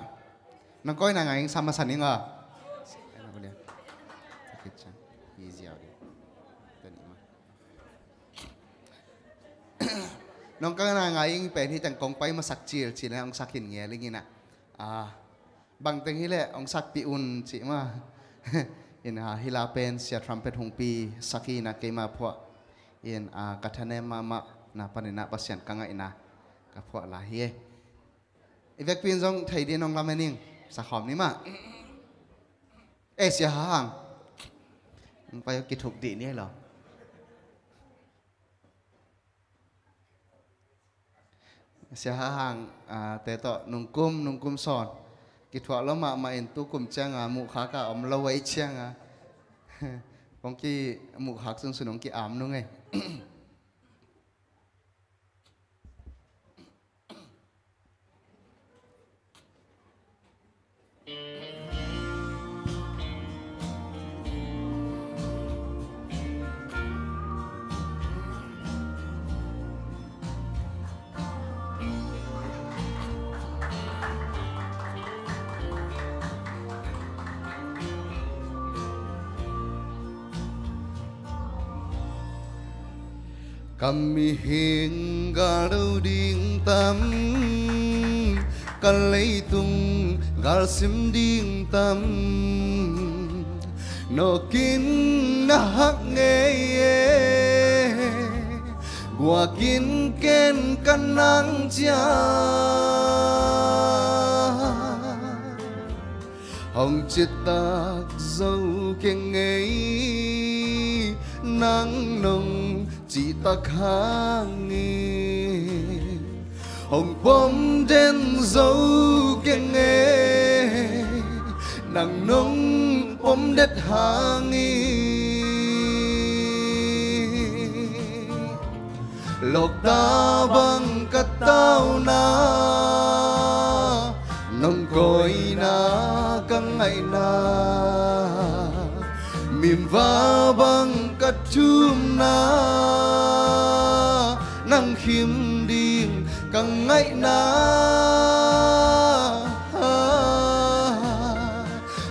nong koina ngai ing sa masa ning aw. Nong koina ngai ing pen hi teng kong pai masak cil cil na hong sak hin ngel ing ina. Ah. Bangteng hileh hong sakpih un cih mah. In, ah, hih la pen Sia Trumpet Hungpi sak hi na, keima phuah in, ah, ka thanem mahmah na panin ah Pasian ka ngaihna ka phuah lai hi. I vekpi in zong thei ding hong lamen ing, sakhawm ni mah. Eh, Sia Hang. Hong pai kithuk dih ni lo. Sia Hang, ah, te tawh nungkum, nungkum sawn kithuah lo mahmah in, tukum cianga muhkhak a om lo ahih cianga kong kimuhkhak sunsun hong ki-am nung ei. Ka mihing galdo ding tam, ka leitung galsim ding tam. Nawkin na hak ngei e, guakin ken ka nang ciat. Hong citak zo keng ei, nang nong citak hangin. Hong pom den zo keng ei, nang nong pom det hangin. Lawkta bang ka tauna, nong kawina ka ngaihna, mimva bang ka thumna, nang khim ding ka ngaihna.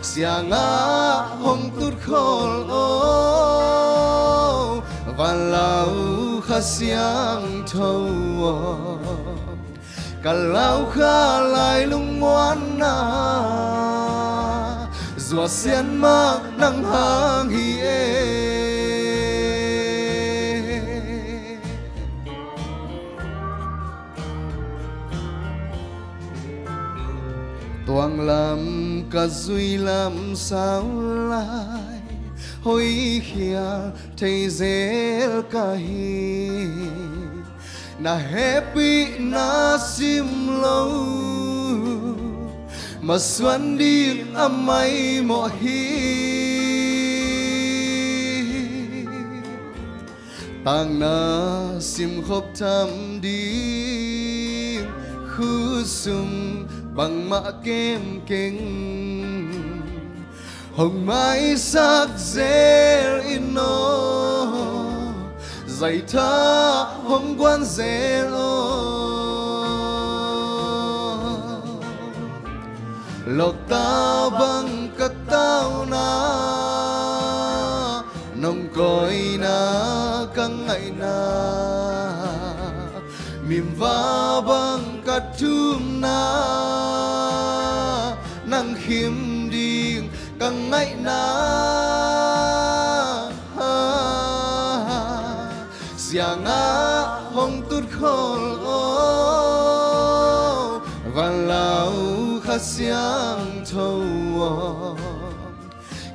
Siangah hong tutkhol aw, vanlau kha siangtho aw. Ka lau kha lai lungmuanna, zuasian mah nang hang hi e. Tuang lam ka zui lam sau lai, hoih khial thei zel ka hi. Na hehpihna sim lo, masuan ding a maimawh hi. Takna simkhop tham ding, khutsum bangmah kem keng. Hong maisak zel in aw, zaitha hong guan zel aw. Lawkta bang ka tauna, nong kawina ka ngaihna, mimva bang ka thumna, nang khim ding ka ngaihna. Siang a Siangtho aw,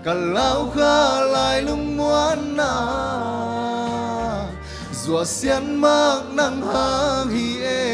ka lau kha lai lungmuanna, zuah sian mak nang hang hi e.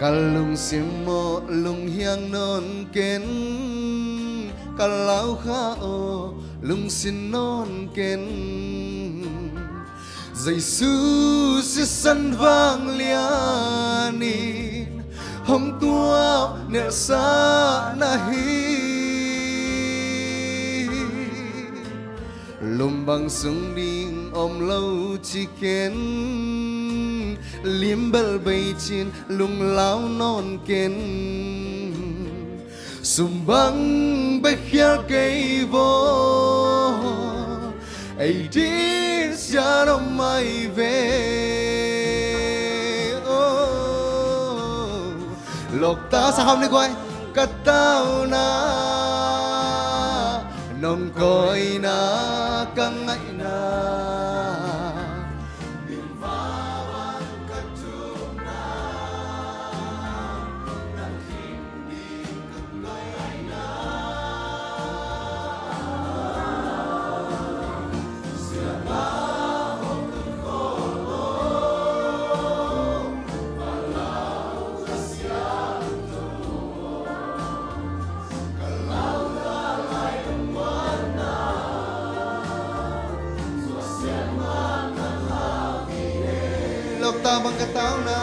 Ka lungsim aw lunghiang nawn ken, ka lau kha aw lungsin nawn ken. Jesu sisan vanglian in hong tuak nelhsa na hi. Lum bang sung ding om lo ci ken, lim bel bei cin lunglau nawn ken. Sum bang bek khial kei vaw, ei din sian om mai ve. Oh. Lawkta sa khawm ni guai. Ka tauna, nong kawina, ka ngaihna. Lawkta bang ka tauna.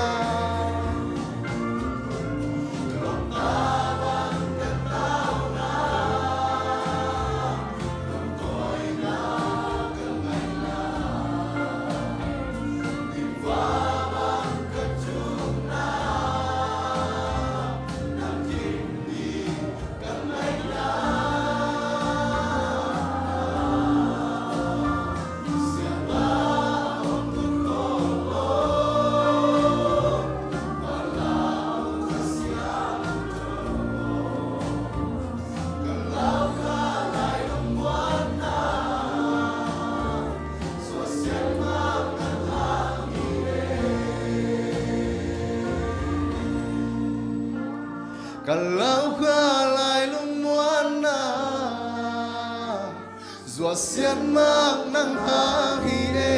Ka lau kha lai lungmuanna, zuah sian mak nang hang hi e.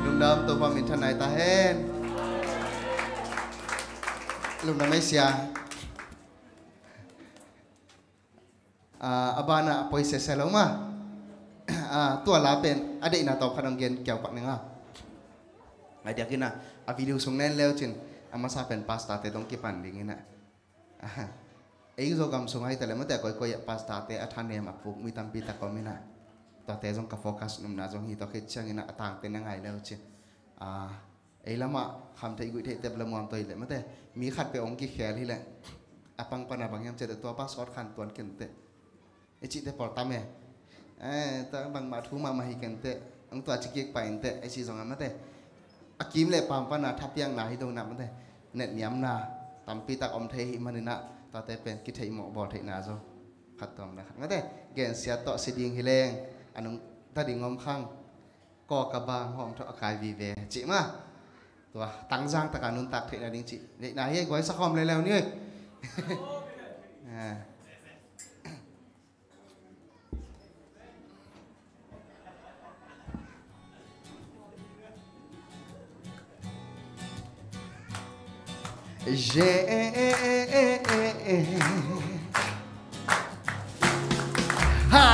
Lungdam, Topa minthanna hi ta hen. Lungdam ei sia. Ah, a banah a poi sese lo ma. Ah, tua la pen a deihna tawh khat hong gen kiau pak ning a. A diakin ah a video sung nen leu cin a masa pen pastor te dong kipan dingin ah. Ah, ei Zogam sung ah hi ta leh mate, koikoi ah pastor te a thanem a puk mi tampi tak om in ah. Tuate zong ka focus nopna zong hi, tua khit ciangin ah a tangte na ngai leu cin. Ah, ei lamah kham theih guih theih tep lamuam tawh hi leh mate, mi khat peuh hong kikhel hi leh a pang pana bang hiam ciah teh, tua pa sawt khan tuan ken teh, i cihte pawl tam e. Eh, ta bangmah thu mahmah hi ken teh, hong tua ci kik pah in teh, i cih zongah mate, a kim le pam pana thapiakna hi dona mate, netniamna tampi tak om thei hi maninah, tuate pen kitheihmawh bawl theihna zong khat tuamna khat mate, gensiat tawh si ding hi leng a nungta ding om khang. Kawka bang hawm thawh a kai vive cih ma. Tua tangzang taka nuntak theihna ding cih neihna hi ei, guai sakhawm leuleu ni ei. Ah. Ha!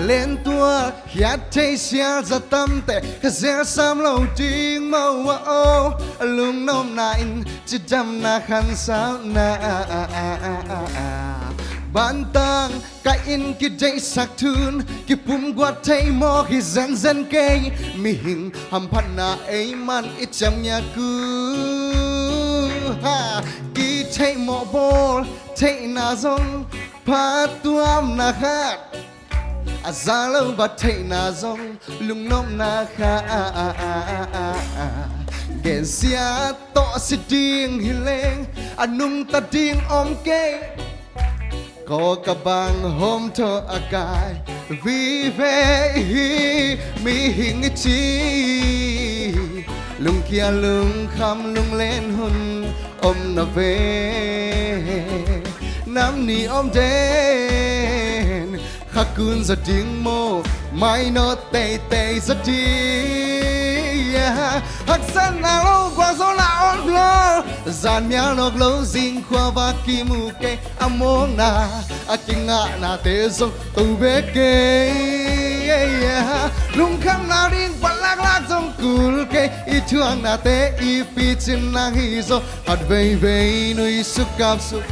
Lentual khiat thei sial za tamte ka zel sam lo ding maw a o, lungnopna in cidamna khansauhna bantang Taih in kideihsak thu-in kipumguat thei mawk hi zenzen kei. Mihing hamphatna ei man i ciamngiat uh, ha, kitheih mawh bawl theihna zong phattuamna khat, a za lo bat theihna zong lungnopna khat. Gensia tawh si ding hi leng a nungta ding om kei. Kawka bang hawm tawh a kai vive hi mihing i ci. Lungkia lungkham lunglen hun om na ve. Nam ni om den, kha kun za ding maw, mainawt teitei za ding. Haksatna lo gualzawhna om lo, zan mial nawk lo zing khuavak kimu kei. A mawkna a kingahnate zong to bek kei. Lungkhamna ding palaklak zong kul kei. I thuaknate i picin nang hi zaw. Khat veivei nui suk kap suk.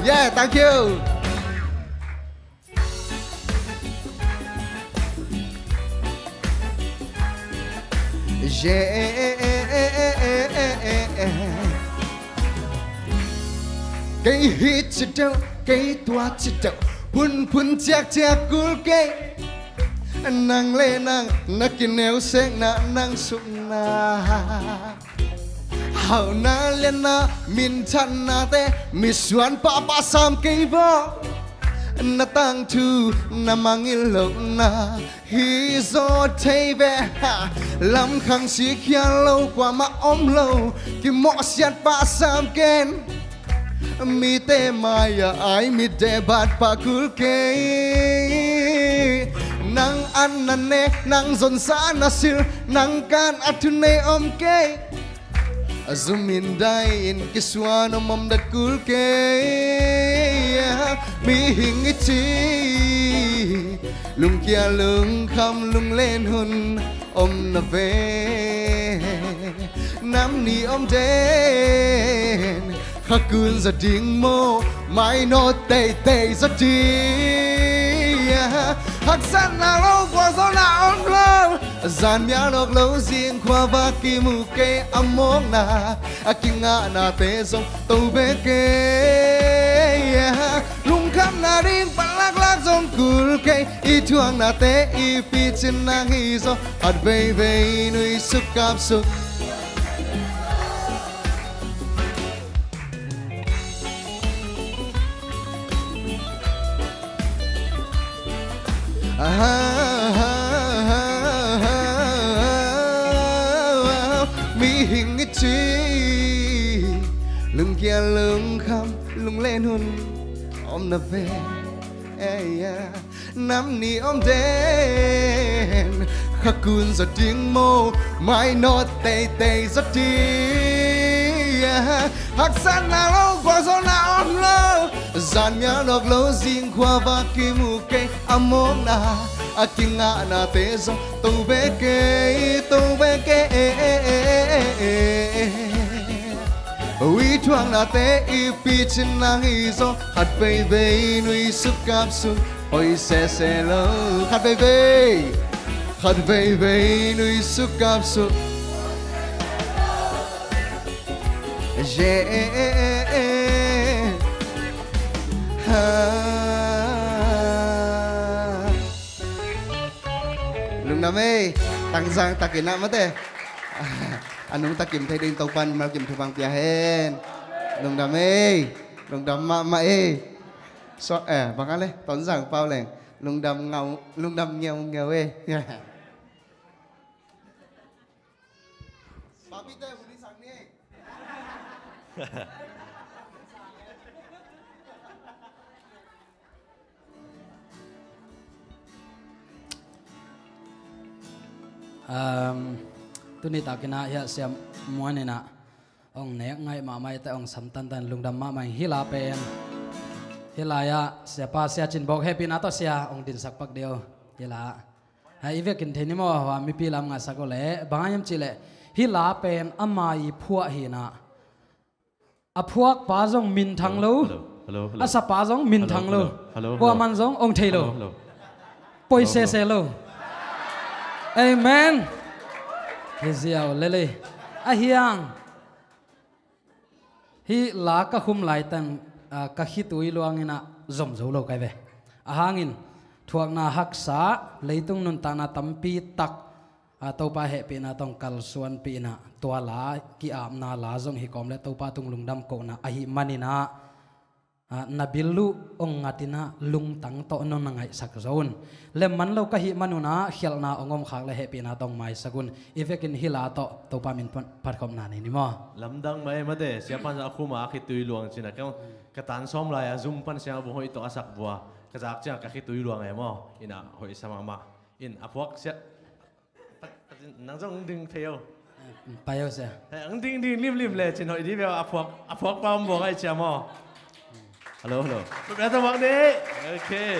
Yeah, thank you. Yeah. Kei hi ci deuh, kei tua ci deuh, phunphun ciakciak kul kei. Nang le nang na kineusekna, nang sukna, hauhna lianna, minthanna te misuan pahpah sam kei vaw. Na tangthu na mangngilh lohna hi zaw thei ve. Ha, lamkhang sikkhial lo kuamah om lo, kimawhsiat pah sam ken. Mite mai-ah ai mitdeh bat pah kul kei. Nang an na nek, nang zonsa na silh, nang kan a thunei om kei. A zum in dai in kisuan om om dat kul kei. Mihing i ci, lungkia lungkham lunglen hun om na ve. Nam ni om den, kha kun za ding maw, mainawt teitei za ding. Haksatna lo gualzawhna om lo, zan mial nawk lo zing khuavak kimu kei. A mawkna a kingahnate zong to bek kei. Lungkhamna ding palaklak zong kul kei. I thuaknate i picin nang hi zaw. Khat veivei nui suk kap suk. Mihing i ci, lungkia lungkham lunglen hun om na ve. Nam ni om den, kha kun za ding maw, mainawt teitei za ding. Haksatna lo gualzawhna om lo, zan mial nawk lo zing khuavak kimu kei. A mawkna a kingahnate zong to bek kei, to bek kei. I thuaknate i picin nang hi zaw. Khat veivei nui suk kap suk. Oi sese lo. Khat veivei, khat veivei nui suk kap suk. Yeah. Ha. Lungdam ei. Tangzang takin ah mate. A nungta kim thei ding Topa'n mimal kim thupha pia hen. Lungdam ei. Lungdam mahmah ei. So, eh, bang a le, Tonzang pau leng. Lungdam ngau, lungdam ngiaungiau ei. Papite hun i sang ni. Um, tuni takin ah hiah Sia Muan in ah hong nek ngaih mahmah i te hong sam tantan, lungdam mahmah ing. Hih la pen, hih lai-ah Siapa Sia Cin Bawk hehpihna tawh sia hong dinsak pak dih uh. Hih la ah, hai, i vekin thei ni maw, hua mipi lam ngahsak uh leh, bang hiam cih leh hih la pen ama i phuah hi in ah, a phuakpa zong minthang lo, hello, hello, hello, a sapa zong minthang lo. Hello, hello. Hello, hello. Kuaman zong ong thei lo. Hello, hello. Poi sese lo. Amen. Hi ziau lele. A hiang. Hih la ka khum laitang, ah, ka khitui luangin ah zom zo lo kai ve. A hangin thuakna haksa, leitung nuntakna tampi tak, ah, Topa hehpihna tawh kalsuanpih in ah, tua la ki-apna la zong hi kawm le Topa tung lungdam kohna ahih manin ah, ah, na bil uh ong ngat in ah lungtang tawh nong na ngaihsak zo un. Lem man lo ka hih man un ah khialhna ong om khak le hehpihna tawh ong maisak un. I vekin hih la tawh Topa min phat, phatkhopna nei ni maw. Lamdang mah e, mate, Siapa in a khum a khitui luang ci-in ah, ka, ka tan sawm lai-a zum pan Siangvung Hoih tawh a sak bua ka zak ciang ka khitui luang e maw. In ah hoih sa mahmah. In a phuak sia. Nang zong ding thei o. Pai o sia. Hei, ang ding ding limlim le cin hoih di ve a phuak, a phuak pa om buang ai cia maw. Hello, hello. Put better work di. Okay.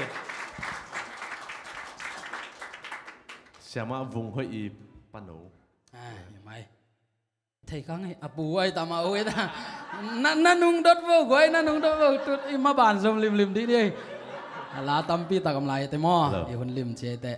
Siamah Vung Hoih i pano. Ah, ya mai. Thei kang hei, a pu ai tama o ai ta. Na, na nung dot vo guai, na nung dot vo tut i ma ban zom limlim di di. A la tampi tak om lai te maw. Hello. I hun lim cia te.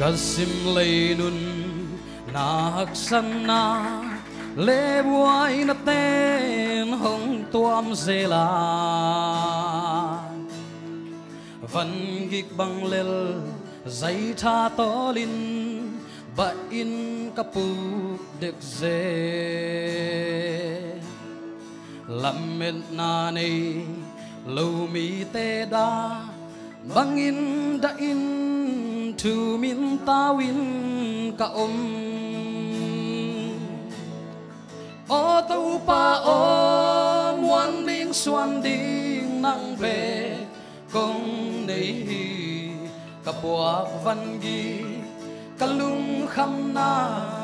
Ka sim lei nun na haksatna le buaina ten hong tuam zel a, van gik bang lel zaitha tawlin bah in ka puk dek zel. Lametna nei lo mite dah bangin dah in thu min tau in ka om. Aw Topa aw, muan ding suan ding nang bek kong nei hi. Ka puak van gik, ka lungkhamna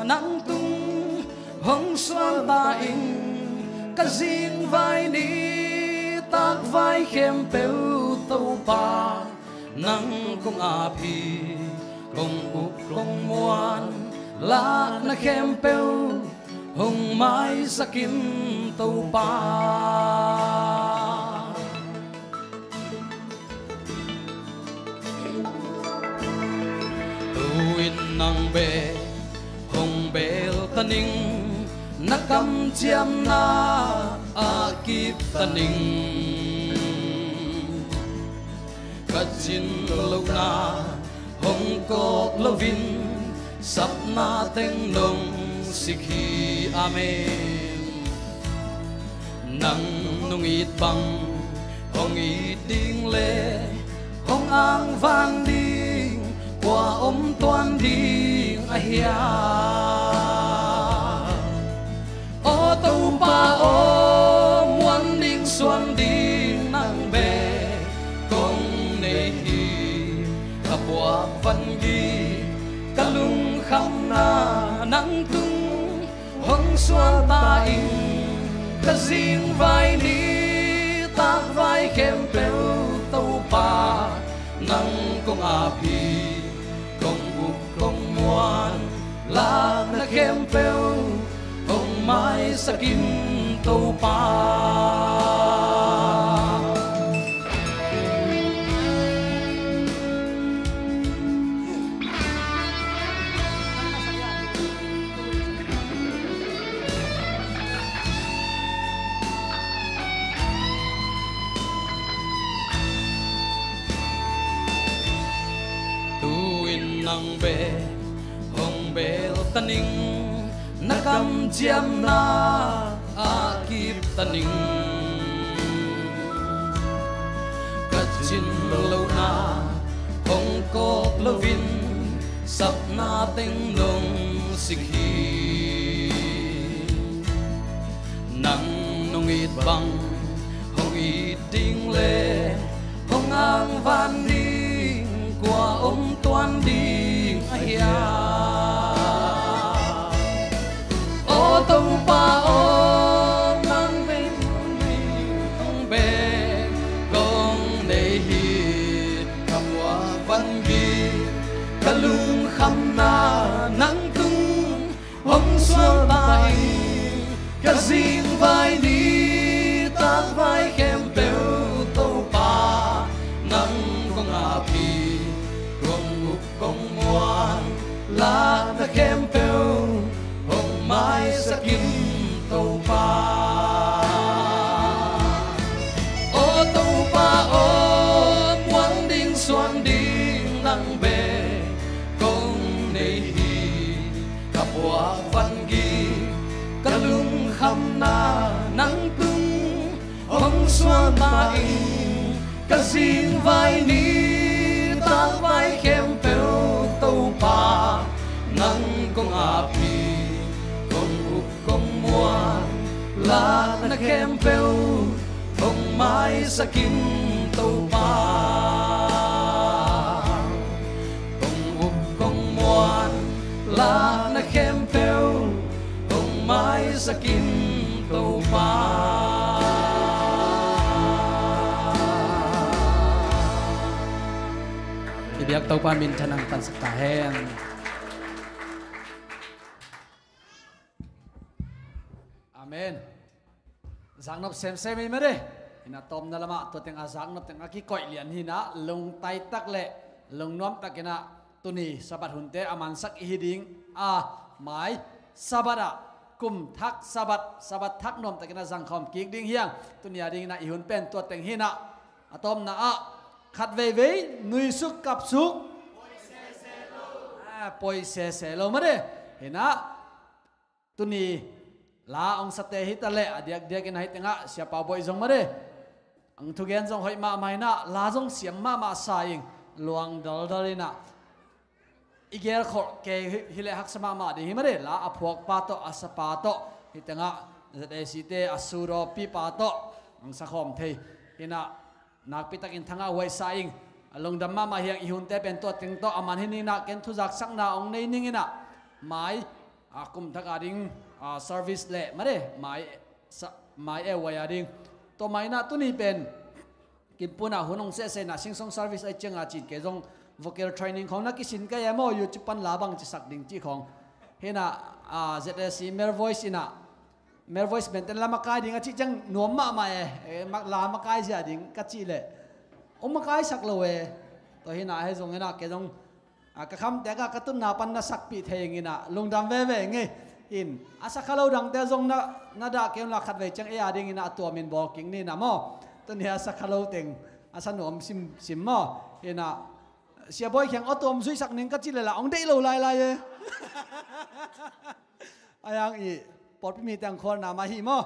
nang tung hong suan ta ing. Ka zingvai nitak vai khempeuh Topa nang kong ap hi. Kong uk kong muan lahna khempeuh hong maisak in Topa. Tu-in nang bek hong bel ta ning, na kamciamna ah kip ta ning. Ka cin lohna hong kawk loin sapna teng nong sik hi. Amen. Nang nong it bang hong it ding le hong angvan ding kua om tuan ding a hiam? Aw Topa aw, muan ding suan ding nang bek kong nei hi. Ka puak van gik, ka lungkhamna nang tung hong suan ta ing. Ka zingvai nitak vai khempeuh Topa nang kong ap hi. Kong uk kong muan lahna khempeuh hong maisak in Topa. Tu-in nang bek hong bel ta ning, na kamciamna ah kip ta ning. Ka cin lohna hong kawk loin sapna teng nong sik hi. Nang nong it bang hong it ding le Tangvan ding kua om tuan ding a hiam? Aw Topa aw, nang vei hong bek kong nei hi. Ka puak van gik, ka lungkhamna nang tung hong suak ta in. Ka zingvai nitak vai khempeuh Topa nang kong ap hi. Kong up kong muan, lahna khempeuh hong maisak in Topa. Aw Topa aw, muang ding suan ding nang bek kong nei hi. Ka puak van gik, ka lungkhamna nang tung hong suak ta in. Ka zingvai nitak vai khempeuh Topa nang kong ap hi. Kong up kong muan, lahna khempeuh hong maisak in Topa. Kong up kong muan, lahna khempeuh hong maisak in Topa. I biak Topa minthanna hong pansak ta hen. Amen. Zaknop semsem ei mah de. Hi-in a tawpna lamah tua teng a zaknop teng a kikoih lian hi-in a, lungtai tak le lungnuam takin a tuni Sabbath hunte a mansak i hi ding a, mai Sabbath ah kum thak Sabbath, Sabbath thak nuam takin a zangkhawm kik ding hi hang. Tuni a dingin a i hun pen tua teng hi-in a, a tawpna ah khat veivei nuisuk kapsuk, ah, poi sese lo mah de. Hi-in a tuni la hong sate hi ta leh a diakdiakin a hih tengah Sia Pau Bawi zong mah de. Hong thugen zong hoih mahmah in a, la zong siam mahmah sa ing, luang daldal in a. I gelkhol kei hi, hi leh haksa mahmah ding hi mah de. La a phuakpa tawh, a sapa tawh, hih tengah Z A C te a sudawpipa tawh hong sakhawm thei hi-in a, nakpi takin thangah huaisa ing. A lungdam mahmah hi hang. I hunte pen tua teng tawh a man hi ning in a, ken thuzaksakna hong nei ning in a, mai a kum thak a ding a service le mah de, mai sa, mai e huai a ding. Tua mah in a tuni pen Kimpu in a hun hong sehseh in a, singsong service ahih ciang a cin kei zong vocal training khawng na kisin ka hi e maw, YouTube pan la bangci sak ding cih khawng. Hi-in a, a, Z A C male voice in a, male voice pen ten la makai ding a cih ciang nuam mahmah e, e, mak-, la makai zia ding ka cih leh hong makaisak lo e. Tua hi-in a, ahi zongin a kei zong, a, ka khamtek a ka tunna pan na sakpih thei ing in a, lungdam veve ing ei. Hi-in a, sakha lo dangte zong na, na dah kei un la, khat vei ciang ei a dingin a, a tuamin bawl kik ni in a maw. Tuni a sakha lo teng a sa nuam simsim maw. Hi-in a, Sia Bawi kiang aw tuam zuihsak ning ka cih leh la hong deih lo lailai e. Ahi hang i pawlpi mite hong khualna mah hi maw.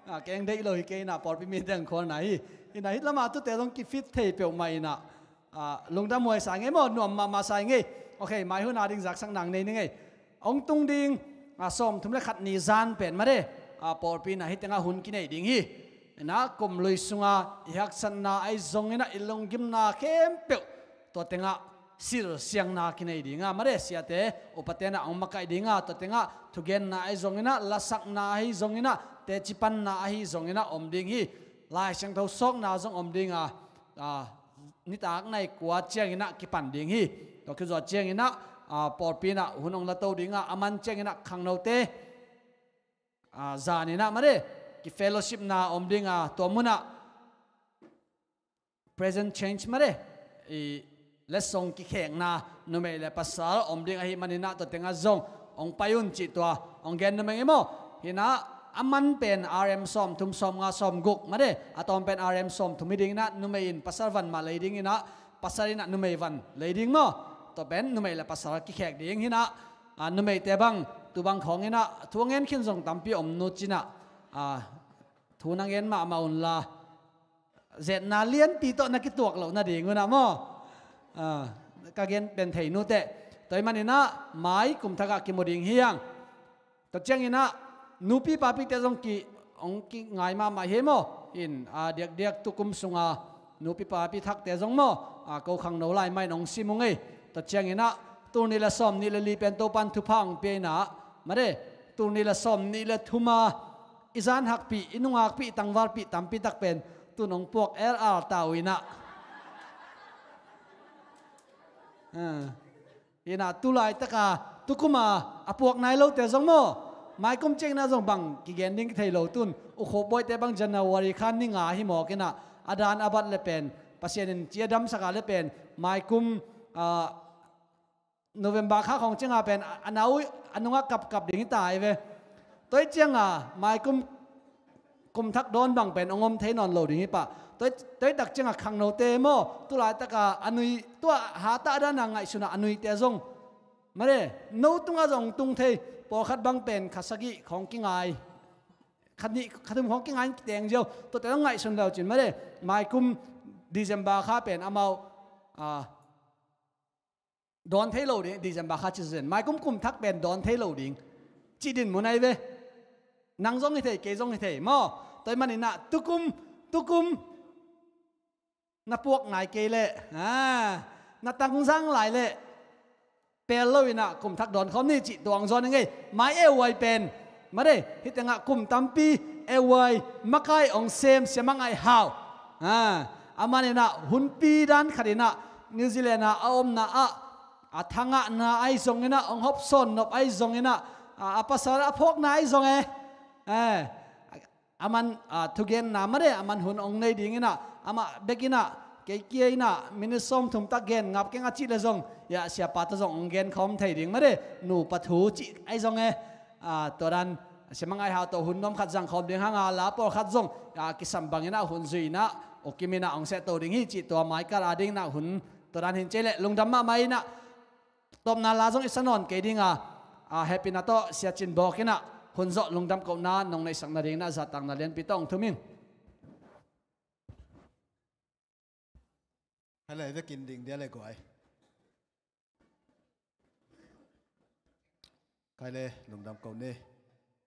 A, kei hong deih lo hi kei in a, pawlpi mite hong khualna hi. Hi-in a, hih lamah tute zong kifit thei peuhmah in a, a, lungdam huai sa ing ei maw, nuam mahmah sa ing ei. Ok, mai hun a ding zaksak nang nei ning ei. Hong tung ding, a, sawmthum le khat ni zan pen mah de, a, pawlpi in a hih tengah hun kinei ding hi. Hi-in a, kum lui sunga i haksatna ahi zongin a, i lunggimna khempeuh tua tengah silsiangna kinei ding a, mah de, siate, upate in a hong makaih ding a, tua tengah thugenna ahi zongin a, lasakna ahi zongin a, teci panna ahi zongin a om ding hi. Lai Siangtho sawkna zong om ding a, a, nitak nai kua ciangin a kipan ding hi. Tua khit zawh ciangin a, a, pawlpi in a hun hong lato ding a, a man ciangin a khangnote, a, zan in a mah de, kifellowshipna om ding a, tua mun ah present change mah de, i letsong kikhekna numei le pasal om ding ahih manin a, tua tengah zong hong pai un cih tua hong gen nuam ing ei maw. Hi-in a, a man pen R M sawmthum, sawmnga, sawmguk mah de, a tawm pen R M sawmthum hi ding in a, numei in pasal van mah lei ding in a, pasal in a numei van lei ding maw. Tua pen numei le pasal kikhek ding hi-in a, a, numeite bang tu bang khawng in a thu a ngen khin zong tampi om nu cin a, a, thu na ngen mahmah un la, zetna lianpi tawh na kituak loh nading un a maw. A, ka gen pen thei nu teh. Tua ahih manin a, mai kum thak ah kimu ding hi hang. Tua ciangin a, nupi papite zong ki, hong kingai mahmah hi maw. Hi-in a, diakdiak tukum sunga nupi papi thakte zong maw, a, ko khangno lai mah in hong sim ung ei. Tua ciangin ah, tul nih le sawm nih le li pen Topan thupha hong pia in ah, mate, tul nih le sawm nih le thum a i zan hakpih, i nung hakpih, i tangvalpih tampi tak pen tun hong puak el al ta uh in ah. Ah. In ah tu laitaka, tu kum a, a puak nai lote zong maw, mai kum ciangin ah zong bang kigen ding kithei lo tun, Ukhup Bawite bang January kha ni nga hi mawk in ah, a dan a bat le pen, Pasian in ci a damsak a le pen, mai kum, ah, November kha khawng ciang a pen, a, a nau, a nungah kapkap ding hi ta hi ve. Tua hi ciang a, mai kum, kum thak dawn bang pen hong om thei nawn lo ding hi pah. Tua hi, tua hi tak ciang a khangnote maw, tu laitaka a nui, tua hat a dan a ngaihsun a a nuite zong, mate, no tungah zong tung thei, pawlkhat bang pen kha sagih khawng kingai, kha nih, kha thum khawng kingai in kiteng ziau, tuate zong ngaihsun le uh cin, mate, mai kum December kha pen amau, a, dawn thei lo ding, December kha ci zen. Mai kum kum thak pen dawn thei lo ding, cih dinmun ahi ve. Nang zong hi thei, kei zong hi thei maw. Tua ahih manin ah, tu kum, tu kum na puak nai kei leh, ah, na tangzang lai leh, pel lo in ah kum thak dawn khawm ni cih tuang zawn ing ei. Mai A Y pen, mate, hih tengah kum tampi A Y makai hong sem Sia Mang Ngai Hau. Ah, aman in ah hunpi dan khat in ah New Zealand ah a omna ah, a thangahna ahi zongin ah, hong hopsawn nop ahi zongin ah, a, a pasal a phawkna ahi zong e. Eh, aman, a, thugenna mate, aman hun hong nei dingin ah, amah bek in ah, kei kia in ah, minute sawmthum tak gen ngap keng a cih le zong, ya, siapa tawh zong hong gen khawm thei ding mate, nupa thu cih ahi zong e. A, tua dan, Sia Mang Ngai Hau tawh hun nuam khat zang khawm ding hang a, la pawlkhat zong, a, kisam bangin ah hun zui in ah, U Kim in ah hong sehto ding hi cih tua mai kal a ding in ah hun, tua dan hi in cih leh lungdam mahmah in ah, tawpna la zong i sa nawn kei ding a, a, hehpihna tawh Sia Cin Bawk in ah hun zawh lungdam kohna nong neihsak nadingin ah zahtakna lianpi tawh hong thum ing. Hale, vekin ding dia le guai. Kai le, lungdam ko ni.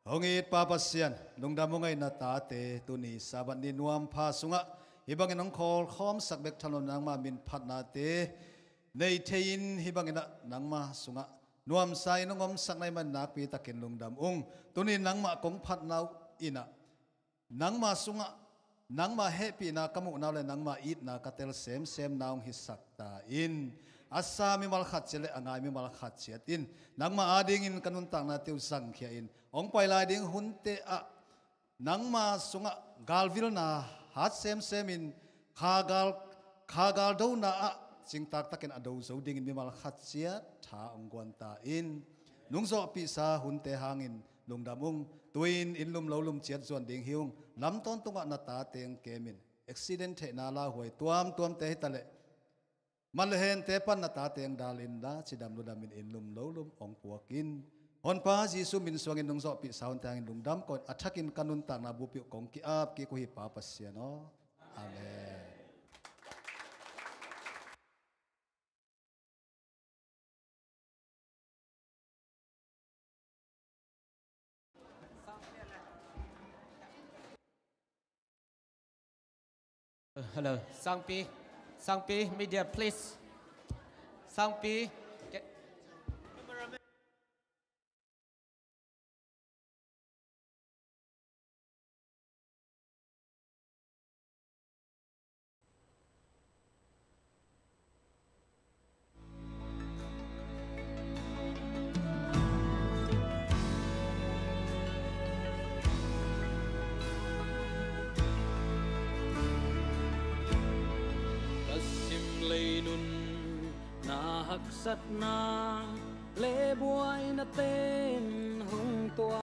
Hong it Pa Pasian, lungdam hong ngai na tate, tuni Sabbath ni nuampha sungah hih bangin hong khawlkhawmsak bek tham lo, nangmah min phatnate nei thei-in hih bangin ah nangmah sungah nuamsa in hong omsak na hih man nakpi takin lungdam ung. Tuni nangmah kong phatna uh in ah nangma sungah, nangma hehpihna ka muhna uh le nangma itna ka tel semsemna hong hisak ta in. A sa mimal khat ciat le a ngai mimal khat ciat in nangma adingin ka nuntaknate uh zangkhia in, hong pai lai ding hunte ah nangma sungah galvilna hat semsem in, kha gal, kha gal dona ah cingtak takin a do zo dingin mimal khat ciat tha hong guan ta in. Nungzawhpihsa hunte hangin lungdam ung. Tu-in inn lum lo lum ciat zuan ding hi ung. Lam tawntungah na tate hong kem in. Accident theihna lauhuai tuamtuamte hi ta leh, man le hente pan na tate hong dal in la, cidam ludam in inn lum lo lum hong puak in. Honpa Jesuh min suangin nungzawhpihsa hunte hangin lungdam ko in, a thakin ka nuntakna bupi uh kong ki-ap kik uh hi Pa Pasian aw. Amen. Hello, Sangpi, Sangpi, media, please. Sangpi, get Ka sim lei nun na haksatna le buaina ten hong tua.